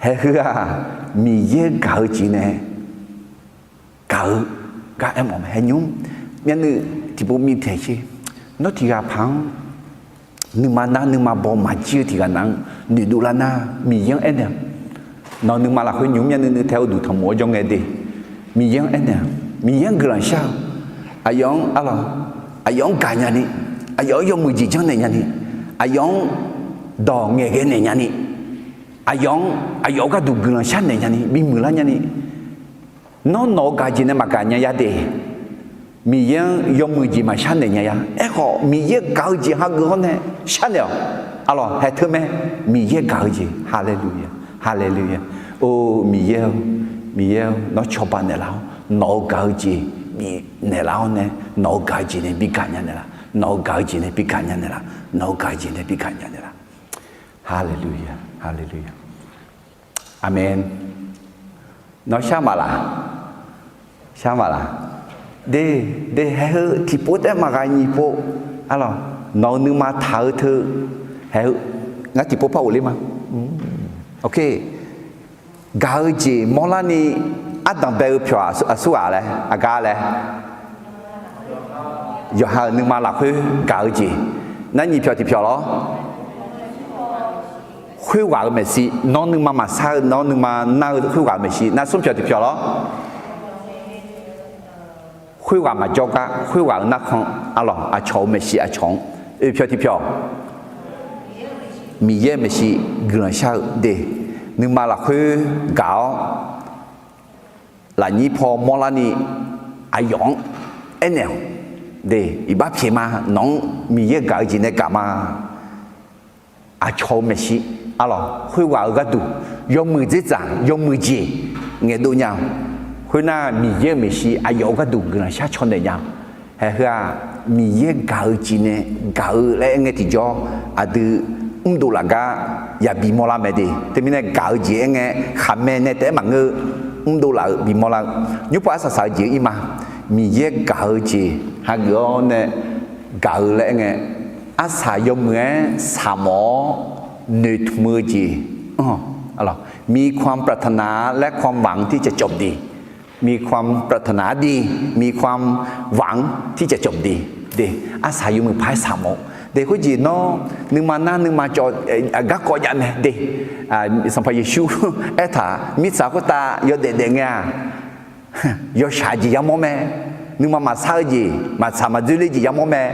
Haeq heu-aq, Miqyaer gaq-eu jeq nae gaq-eu gar aermawf mae. Haeq nymr myavnuiv tiqpov mitaeq sher. Nawr tiqghaq paq-anr nuima nar nuima baw maqjir-eu tiqghaq nav-anr noeqdov lar nar, Miqyaer-anr aernaeq-awq. Nawq nuima lafkhoer nymr myavnuiv nuiv tae-eu duq tanqmof-awr jawr ngae de. Miqyaer-anr aernaeq-awq. Miqyaer-anr guiqlanq shar-awq. Aqyawf-anr arlawq, aqyawf-anr gaq nya ni, aqyawf-anr yawmuiq jeq janrnaeq nya ni, aqyawf-anr dawq ngaeqghae naeq nya ni, aqyawf-anr aqyawf-eu gharduq guiqlanq sharnaeq nya ni, bimuiq lar nya ni. Nawr nawq-eu gaq jeq nae maqgaq nya yar de. Miqyaer-anr yawmuiq jeq maqsharnaeq nya yar. Aerkhawf Miqyaer gaq-eu jeq hageuf-awr nae sharnaeq-awq. Arlawq, haeq teu mae. Miqyaer gaq-eu jeq, haleluya, haleluya. Or Miqyaer-eu, Miqyaer-eu, nawr cawba naeqlar-awr nawq-eu gaq-eu jeq bifnaeq lar-awr nae, nawq-eu gaq-eu jeq nae bi gaq nya naeqlaf, nawq-eu gaq-eu jeq nae bi gaq nya naeqlaf, nawq-eu gaq-eu jeq nae bi gaq nya naeqlaf. Haleluya, haleluya. Aqmeq. Nawr shar maqlaq? Shar maqlaq? De, de, haeq heu tiqpov taef maqghaq nyiq pov. Arlawq, nawq-eu nuima taq-eu teu, haeq heu, ngar tiqpov par ghofler ma. Ok. Gaq-eu jeq mawrlarni ardanq bae-eu pyawq aqsur ghaq laer, aqgar laer. Yawqha-euq nuima lafkhoer gaq-eu jeq. Nar nyiq pyawq tiqpyawq lawr. Khoerghaq-euq maeqshi, nawr nuima maqsar-eu, nawr nuima nar-eu khoerghaq-euq maeqshi. Nar smr pyawq tiqpyawq lawr. Khoerghaq maqjawr gar, khoerghaq-euq narkhan, arlawq, aqcawq-euq maeqshi aqcawq-anr. Oeq pyawq tiqpyawq. Miqyaer-euq maeqshi guiqlanq shar-eu de. Nuima lafkhoer gaq-awr, lafnyir paw mawrlarni aqyawf-anr aernaeq-awq de. Iqbax pyaeq ma, nawq-anr Miqyaer gaq-eu jeq nae gaq ma. Aqcawq-eu maeqshi, arlawq, khoerghaq-eu gharduq, yawmuiq dzerdzaq, yawmuiq jeq ngaeqdov nya-awq. Khoernar, Miqyaer-euq maeqshi aqyawf-eu gharduq guiqlanq shar caw naeq nya-awq. Haeq heu-aq, Miqyaer gaq-eu jeq nae gaq-eu laer aerngae tiqjawr, aqdui mrdov laf gar yabi mawrlar mae de. Teumirnae gaq-eu jeq aerngae khaqmae nae taef-aer maqngeur-eu, mrdov laf-eu bimawr lar-eu, nymrpov arsaq saq-eu jeq-eu ir ma. Miqyaer gaq-eu jeq hageuf-awr nae gaq-eu laer aerngae, arsaq yawmuiq-aer saqmawf-awr noeqtmq-eu jeq-anr, มีความปรารถนาและความหวังที่จะจบดี มีความปรารถนาดี มีความหวังที่จะจบดี de. Arsaq yawmuiq paq-aer saqmawf-eu de. Khoerjeq nawr nuima nar nuima cawv, garkawv jav mae de. Sanqpaq Yeqsur aertaq mirtsaq khoertav yawdaef daef ngae-aq, yawshaq jeq yamawr mae. Nuima maqsar-eu jeq, maqtsaq maqdzoerler jeq yamawr mae.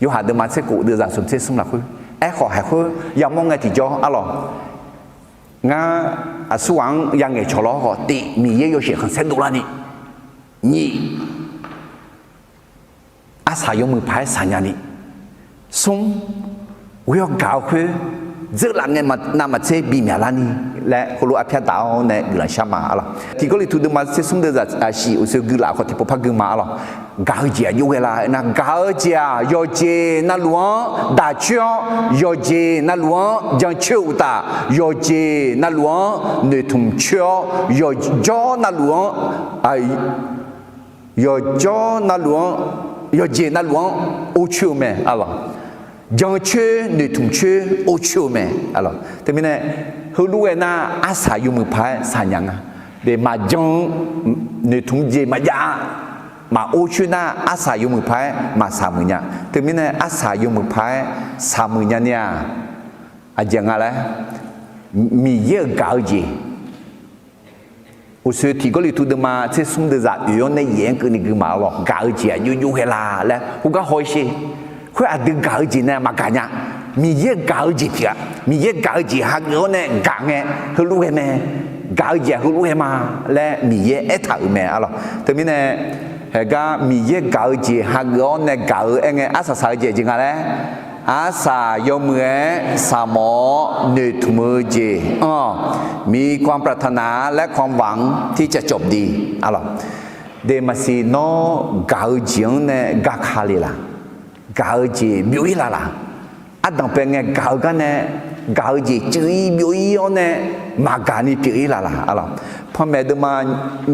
Yorhaq deuvma tser khof deuvzaq smq tser smr lafkhoer, aerkhawf haeq khoer yamawr ngae tiqjawr arlawq, ngar aqsur ghaq-anr yangaeq cawq lawr khawf tif Miqyaer yawshaef khanqsaer dovlarni, nyiq, arsaq yawmuiq paq-aer saqnya ni, smr, ghoe-awr gaq-eu khoer dzeurlaf ngae navmaqtser bimyaq larni laer heulof arpyar daq-awr nae guiqlanq shar ma arlawq. Tiq Gawrliqtu deuvma tser smr deuvzaq shif uqshoe guilaf khawf tiqpov par gui ma arlawq. Gaq-eu jeq aqjox ghae la aernar, gaq-eu jeq-aq yawqjeq navluf-anr daq coer-awr, yawqjeq navluf-anr jancoer-eu uqtaf, yawqjeq navluf-anr noeqtmq coer-awr, yawqjawr navluf-anr, yawqjawr navluf-anr, yawqjeq navluf-anr or coer-eu mae arlawq. Jancoer noeqtmq coer or coer-eu mae arlawq. Teumirnae heulof ghae nar arsaq yawmuiq paq-aer saqnya nga. De maqjan-eu noeqtmq jeq maqjav-a. Maqor coer nar arsaq yawmuiq paq-aer maqsaq muiq nya. Teumirnae arsaq yawmuiq paq-aer saq muiq nya ni-aq, aqjeq nga laer, Miqyaer-euq gaq-eu jeq, uqshoe Tiq Gawrliqtu deuvma tser smr deuvzaq oeq-anr nae yaef-anr keuvni gui ma arlawq. Gaq-eu jeq aqjox jox ghae la laer khoergar haw-ir sher. Khoer aqdui gaq-eu jeq nae maqgaq nya. Miqyaer gaq-eu jeq pyeuf-a. Miqyaer gaq-eu jeq hageuf-awr nae gaq ngae heulof ghae mae. Gaq-eu jeq-aq heulof ghae ma laer Miqyaer aertaq-euq mae arlawq. Teumirnae haegar Miqyaer gaq-eu jeq hageuf-awr nae gaq-eu aerngae arsaq saq-eu jeq aqjeq nga laer, arsaq yawmuiq-aer saqmawf-awr noeqtmq-eu jeq-anr-awq, มีความปรารถนาและความหวังที่จะจบดี arlawq. De maqsiq nawr gaq-eu jeq-anr nae garka le laq? Gaq-eu jeq byov-ir laf laq? Ardanq bae ngae gaq-eu gar nae, gaq-eu jeq cuiv-ir byov-ir-awr nae maqgaq ni pyeuf-ir laf laq arlawq. Panmaeq deuvma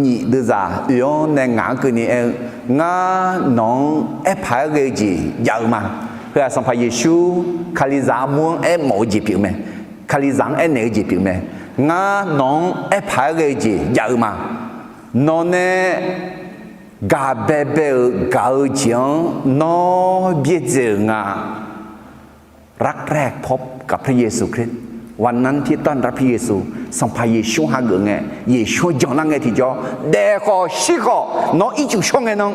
nyiq deuvzaq oeq-anr nae ngaq-anr keuvni aer-eu, ngar nawq-anr aerpaq-aer ghae-eu jeq jav-eu ma. Heu-aq Sanqpaq Yeqsur Kalizaq armur-anr aermawf-eu jeq pyeuf mae. Kalizaq-anr aernaeq-eu jeq pyeuf mae. Ngar nawq-anr aerpaq-aer ghae-eu jeq jav-eu ma. Nawq nae gaqbae bae-euq gaq-eu jeq-anr nawr byaerdzae-euq nga. รักแรกพบกับพระเยซูคริสต์ วันนั้นที่ต้อนรับพระเยซู Sanqpaq Yeqsur hageuf ngae, Yeqsur-anr jan lar ngae tiqjawr, daef khawf shir khawf nawr ircuf shawr ngae nan,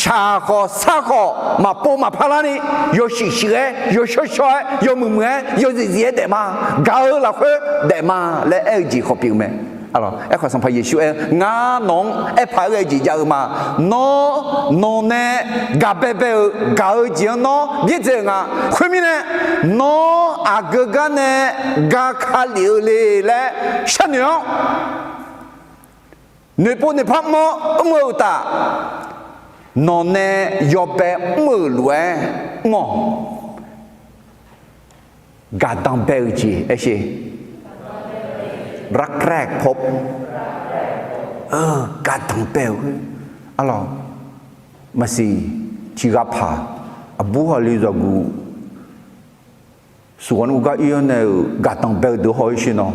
shaq khawf sar khawf maqpov maqpar larni, yawshuif shuif-aer yawshawr shawr-aer yawmuiq muiq-aer yawzif zif-aer daef ma. Gaq-eu lafkhoer daef ma laer aer-eu jeq khawf pyeuf mae. Aerkhawf Sanqpaq Yeqsur aer-eu, Ngar nawq-anr aerpaq-aer ghae-eu jeq jav-eu ma. Nawr, nawq nae gaqbae bae-euq gaq-eu jeq-anr nawr byaerdzae-euq nga. Khoermirnae, nawr aqgeu gar nae ga ka lef-eu le laer sharnoeq-awr, noeqpov noeqpar mr-awr mr-eu uqtaf, nawq nae yawbae mr-euq lof-aer mr-awq. Gaqdanq bae-eu jeq aer sher. รักแรกพบ gaqdanq bae-euq khoer, arlawq, maqsiq tiq ghaq paq aqbur haqli zaqguq suqghawq nae gar ir-awr nae-euq gaqdanq bae-eu deuq haw-ir sher nawr,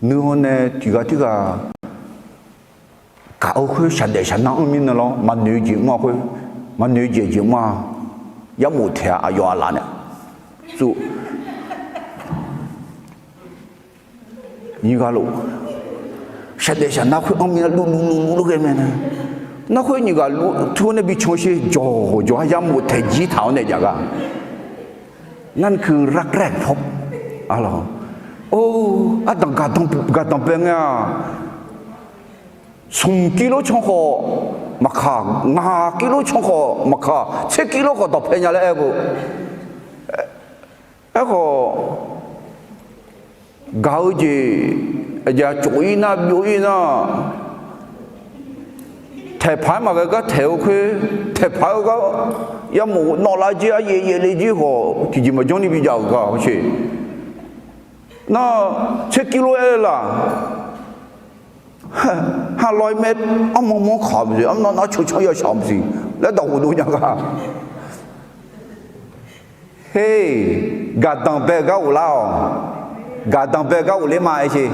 nuihaw nae tiq ghaq tirghaq gaq-eu khoer shaqdaef shaqnar anr mirnae lawr, maqnoeq-eu jeq mr-a khoer, maqnoeq-eu jeq jeq mr-a, yarmof taeq-a aqyawf aqlaf nae, nyiq ghaq lof, shaqdaef shaqnar khoer anr mirnae luvluv luvluv lof ghae mae nae, nar khoer nyiq ghaq luf teu-awr nae bi can sher, jawq jawq-aer yarmof taeq jir taq-awr nae jav gar. นั่นคือรักแรกพบ arlawq. Or, ardanq gaqdanq bae ngae-aq, smq kir lor can khawf maqkaq, ngaq kir lor can khawf maqkaq, tser kir lor khawf dawqpae nya laer aer-eu. Aerkhawf, gaq-eu jeq aqjeq tsof-ir nar byov-ir nar, taeqpaq-aer maqghae gar taeq-eu khoer, taeqpaq-eu gar yarmof nawvlav jir aryaev yaevle jir khawf tiqjeq maqjanr ni bijav-euq gar hawsher. Nar, tser kir lor aer laf, ha lawr-ir mae, armawr mawr kaq maqsiq, armawr nar cawq canr yashaq maqsiq laer dawq ghofdov nya gar. Her, gaqdanq bae-eu gar ghoflar-awq. Gaqdanq bae-eu gar ghofler ma aer sher.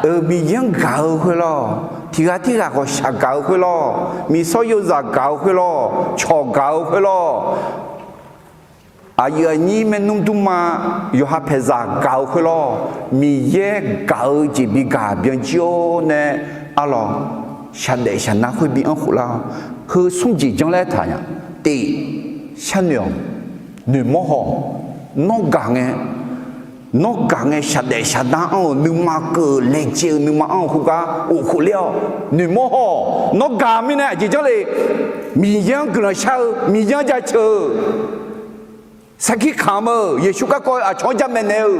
Euq, Miqyaer-anr gaq-eu khoer lawr, tiq ghaq tirghaq ghawqshaq gaq-eu khoer lawr, miqsawr yozaq gaq-eu khoer lawr, cawq gaq-eu khoer lawr, aqyuif aqnyir maernmr dmrma yawqha paeqzaq gaq-eu khoer lawr, Miqyaer gaq-eu jeq bi gaq byan jir-awr nae, arlawq, shaqdaef shaqnar khoer bi anr khoflar-awr, heu smr jeq janr laer taq nya. Tiq, sharnoeq-awq, noeqmawr haw-awq. Nawr gaq ngae, nawr gaq ngae shaqdaef shaqnar anr-euq nuima keuv-euq laejae-eu nuima anr-eu khoergar of khofler-awq. Noeqmawr haw-awq. Nawr gaq mirnae aqjeq janr le. Miqyaer-anr guiqlanq shar-eu, Miqyaer-anr jaceuq-eu, sarkir kamq-eu, Yeqsur garkawv-eu aqcawq-anr jamaeq naeq-eu,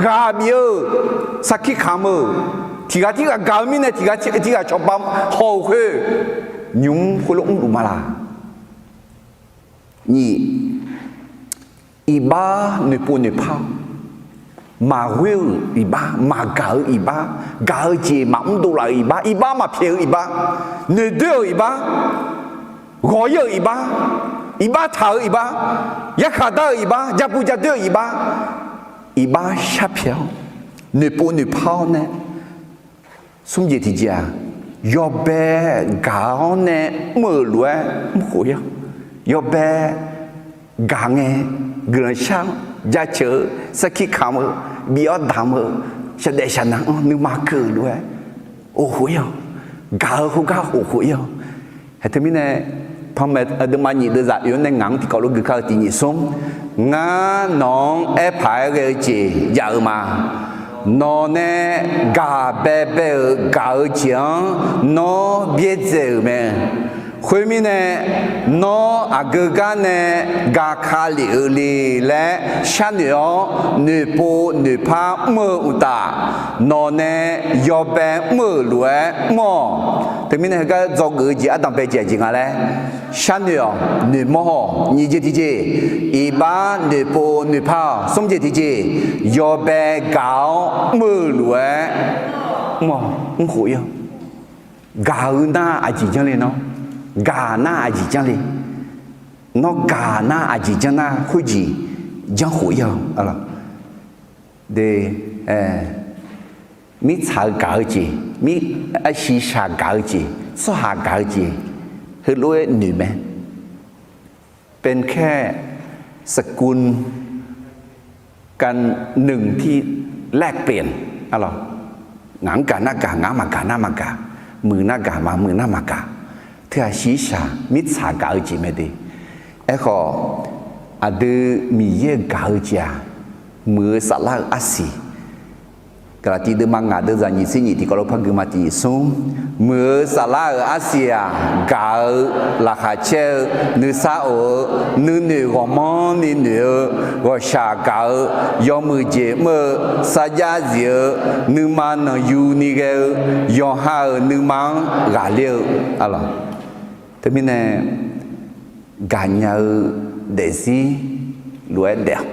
ghaq bif-eu, sarkir kamq-eu, tiq ghaq tirghaq gaq-eu mirnae tiq ghaq tirghaq cawba haw-euq khoer, nymq-mr khoerlof mrluf ma laq? Nyiq, iqbax noeqpov noeqpar-awr, maqghoer-euq iqbax, maqgaq-eu iqbax, gaq-eu jeq maqmr dovlaf-euq iqbax, iqbax maqpyaeq-eu iqbax, noeqdoer-euq iqbax, ghawq-ir-euq iqbax, iqbax taq-euq iqbax, yarkhaq dar-euq iqbax, jabu jadoer-euq iqbax, iqbax sharpyaeq-awr, noeqpov noeqpar-awr nae, smr jeq tiqjeq-aq, yawbae gaq-awr nae mr-euq lof-aer mr khof-ir-awq. Yawbae gaq ngae, guiqlanq shar-awr, jaceuq-eu, sarkir kamq-eu, bif-awr damq-eu, shaqdaef shaqnar anr nuima keuv-euq lof-aer of khof-ir-awq. Gaq-eu khoergar of khof-ir-awq. Haeq teumirnae, panmaeq aqduimaf nyiq deuvzaq oe-awr nae ngaq-anr tiqkawv lof guikar-eu tiq nyiq smr, ngar nawq-anr aerpaq-aer ghae-eu jeq jav-eu ma. Nawq nae gaq baebae-euq gaq-eu jeq-anr nawr byaerdzae-euq mae. Khoermirnae, nawr aqgeu gar nae gaka lef-eu le laer sharnoeq-awr, noeqpov noeqpar mr-eu uqtaf, nawq nae yawbae mr-euq lof-aer mr-awq. Teumirnae heugar dzawgeuf-eu jeq ardanqbae jeq aqjeq nga laer sharnoeq-awq, noeqmawr haw-awq. Nyiq jeq tiqjeq, iqbax noeqpov noeqpar-awq. Smr jeq tiqjeq, yawbae gaq-awr mr-euq lof-aer mr-awq, mr khof-ir-awq. Gaq-eu nar aqjeq janr le nawr, gaq nar aqjeq janr le, nawr gaq nar aqjeq janr nar khoerjeq janr khof-ir-awq. Mirtsaq-eu gaq-eu jeq, mir, shiqshaq gaq-eu jeq, tsawrhaq gaq-eu jeq, heulof-aer noeq mae. เป็นแค่ สกุลการ หนึ่งที่แลกเปลี่ยน arlawq, ngaq-anr gaq nar gaq, ngaq-anr maqgaq nar maqgaq, muiq nar gaq, maqmuiq nar maqgaq, teughaq shiqshaq mirtsaq gaq-eu jeq mae de. Aerkhawf, aqdui Miqyaer-euq gaq-eu jeq-aq, muiq-eu saflar-eu arsiq, Gaqlaqtiv deuvma ngaq deuv zaq nyiq tser nyiq tiqkawv lof par gui ma tiq nyiq smr. Muiq-eu saflar-euq arsiq-aq, gaq-eu laqkhaq caer-eu nuisar of-eu nuinoeq ghawqmanrni noeq-eu ghawqshaq gaq-eu yawmuiq jeq mr-eu sarjax zif-eu nuima nanqyuni ghae-eu yawqha-euq nuima-anr ghaqler-eu arlawq. Teumirnae gaqnya-eu daefzir lof-aer daef-awq.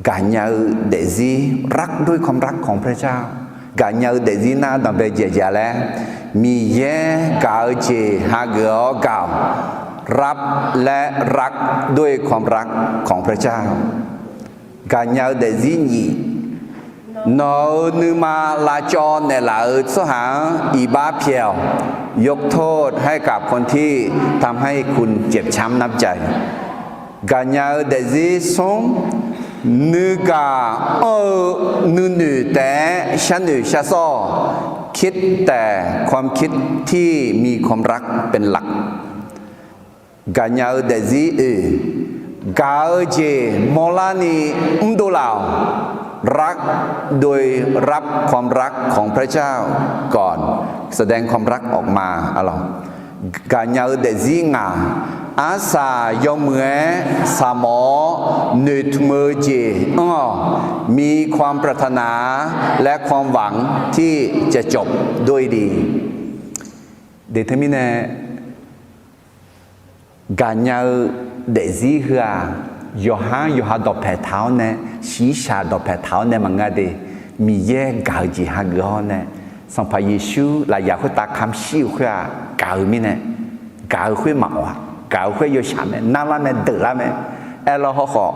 Gaqnya-eu daefzir รักด้วยความรักของพระเจ้า. Gaqnya-eu daefzir nar danqbae jaeq jaeq laer, Miqyaer gaq-eu jeq hageuf-awr gaq-awq. รับ และ รักด้วยความรักของพระเจ้า Gaqnya-eu daefzir nyiq, nawq-euq nuima lavcawv naeqlaf-euq tsawrhaq-anr iqbax pyaeq-awq. ยกโทษให้กับคนที่ทำให้คุณเจ็บช้ำน้ำใจ Gaqnya-eu daefzir smr, nuigaq anr-eu nuinoeq taef-aer sharnoeq sharsawr-awq. คิดแต่ความคิดที่มีความรักเป็นหลัก Gaqnya-eu daefzir oeq, gaq-eu jeq mawrlarni mrdov laf-awq. รัก โดยรับความรักของพระเจ้าก่อน แสดงความรักออกมา arlawq. Gaqnya-eu daefzir ngaq, arsaq yawmuiq-aer saqmawf-awr noeqtmq-eu jeq anr-awq. มีความปรารถนาและความหวังที่จะจบด้วยดี Deq teumirnae gaqnya-eu daefzir heu-aq, yawqha-anr yawqha dawqpaeq taq-awr nae, shiqshaq dawqpaeq taq-awr nae maqngeur de. Miqyaer gaq-eu jeq hageuf-awr nae, Sanqpaq Yeqsur lafyaq khoertav kamq shir-eu khoer-aq gaq-eu mirnae, gaq-eu khoer maqawq-a. Gaq-eu khoer yawshaq mae, narlar mae, deuqlar mae. Aerlar hawrkhawf,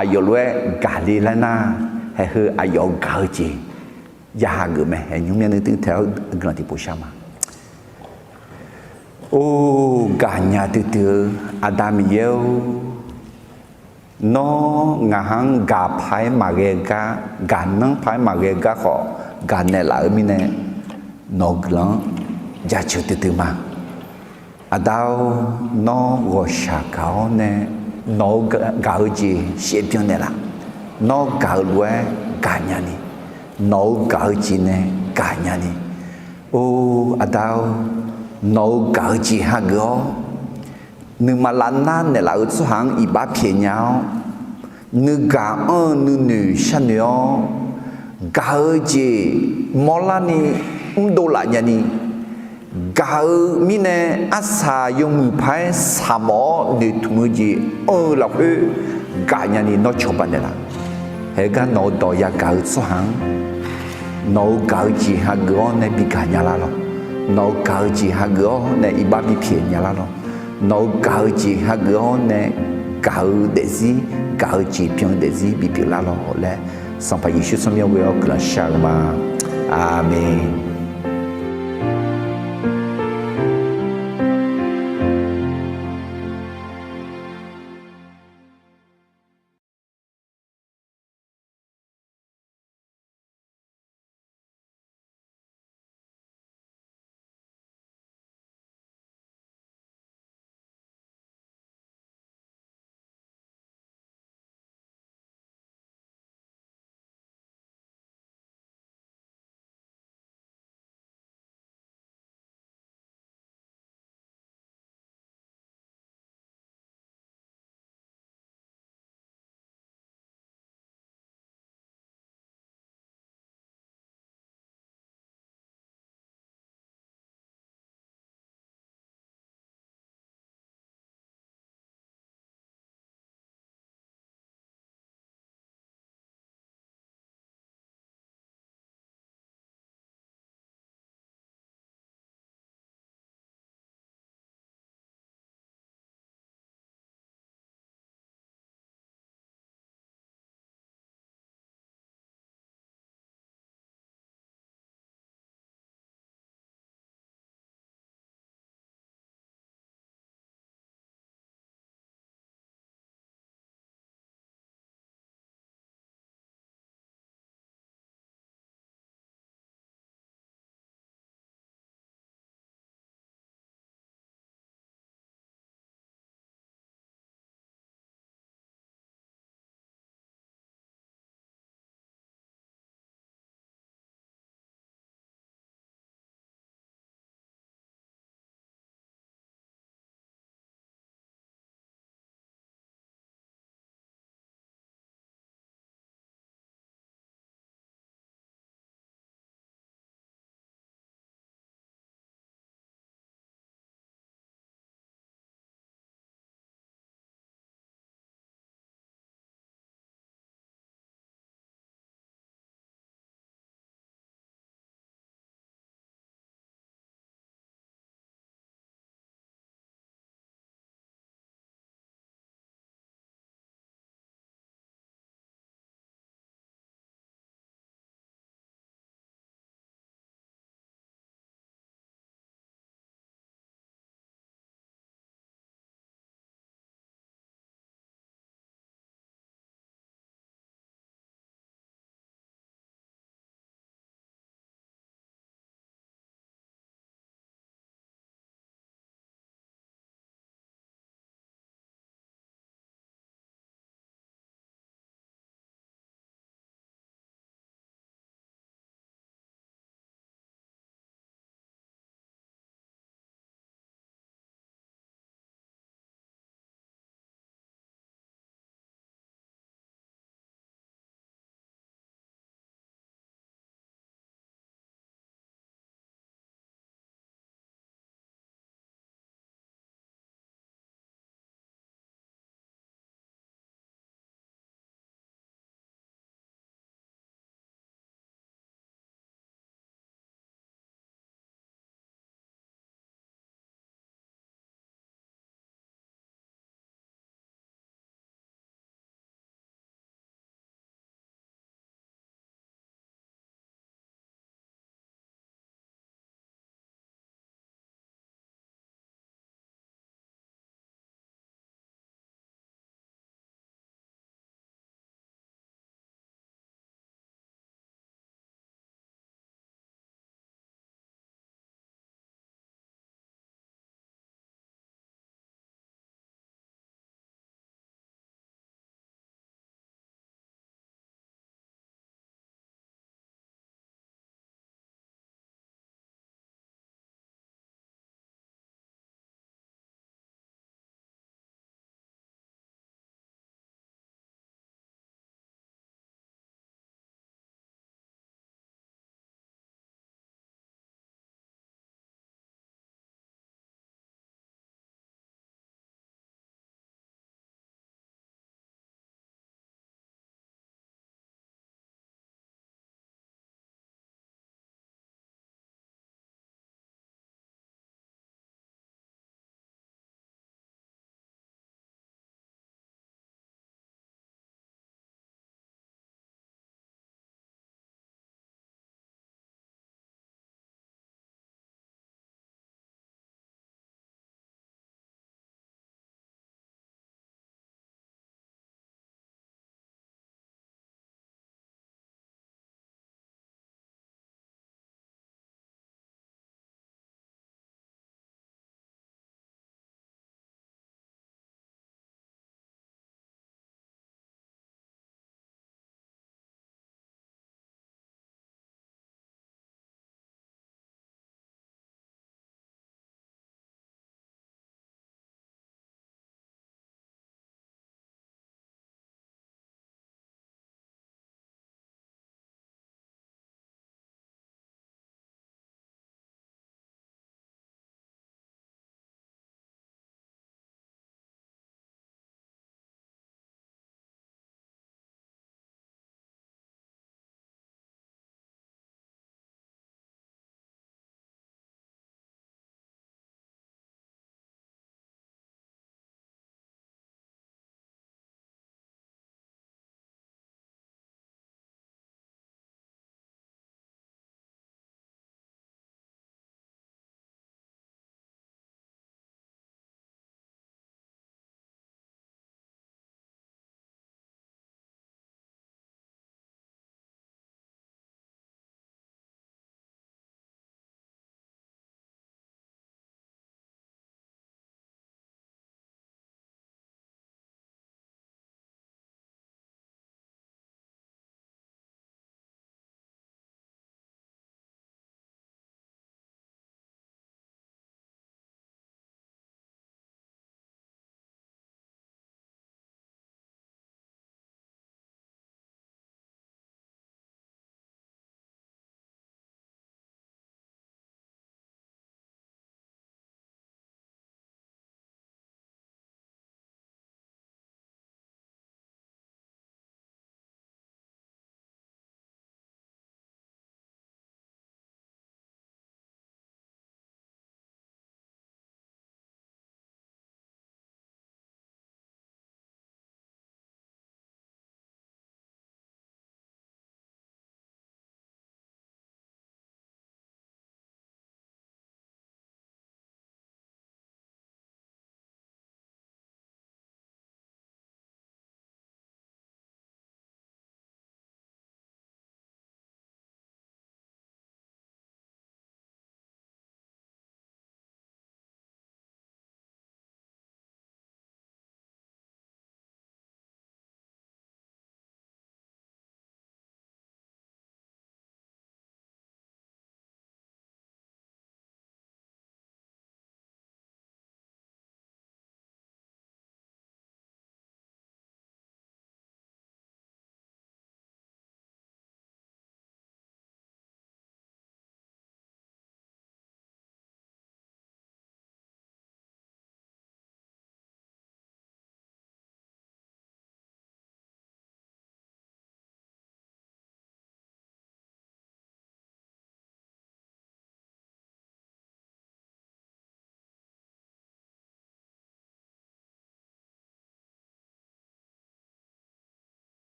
aqyawf lof-aer gaqle laer nar, haeq heu aqyawf gaq-eu jeq ya hageuf mae. Haeq nymr myav nuiv tuir taeq-awr guiqlanq tiqpov shar ma. Or, gaqnya duidui-eu Aqda Miqyaer-or, nawr ngaq-anr gaq paq-aer maqghae gar, gaqnanr paq-aer maqghae gar khawf gaqnaeq laf-eu mirnae, nawq-eu guiqlanq-anr jaceuq duidui ma. Aqda-or, nawr ghawqshaq gaq-awr nae nawq-eu gaq-eu jeq shaevbyan naeqlaf. Nawr gaq-eu lof-aer gaqnya ni, nawq-eu gaq-eu jeq nae gaqnya ni. Or, Aqda-or, nawq-eu gaq-eu jeq hageuf-awr, nuima lavnar naeqlaf-eu tsawrhaq-anr iqbax pyaeq nya-awr, nuigaq anr-eu nuinoeq sharnoeq-awr, gaq-eu jeq mawrlarni mrdov laf nya ni, gaq-eu mirnae arsaq yawmuiq paq-aer saqmawf-awr noeqtmq-eu jeq anr-eu lafkhoer gaqnya ni nawr cawba naeqlaf. Haegar nawq-eu dawq yagaq-eu tsawrhaq-anr nawq-eu gaq-eu jeq hageuf-awr nae bi gaqnya lar lawq. Nawq-eu gaq-eu jeq hageuf-awr nae iqbax bipyaeq nya lar lawq. Nawq-eu gaq-eu jeq hageuf-awr nae gaq-eu daefzir, gaq-eu jeq byan-eu daefzir bipyeuf lar lawq laer, Sanqpaq Yeqsur tsawrmyanr ghoe-awr guiqlanq shar-eu ma. Aqmeq.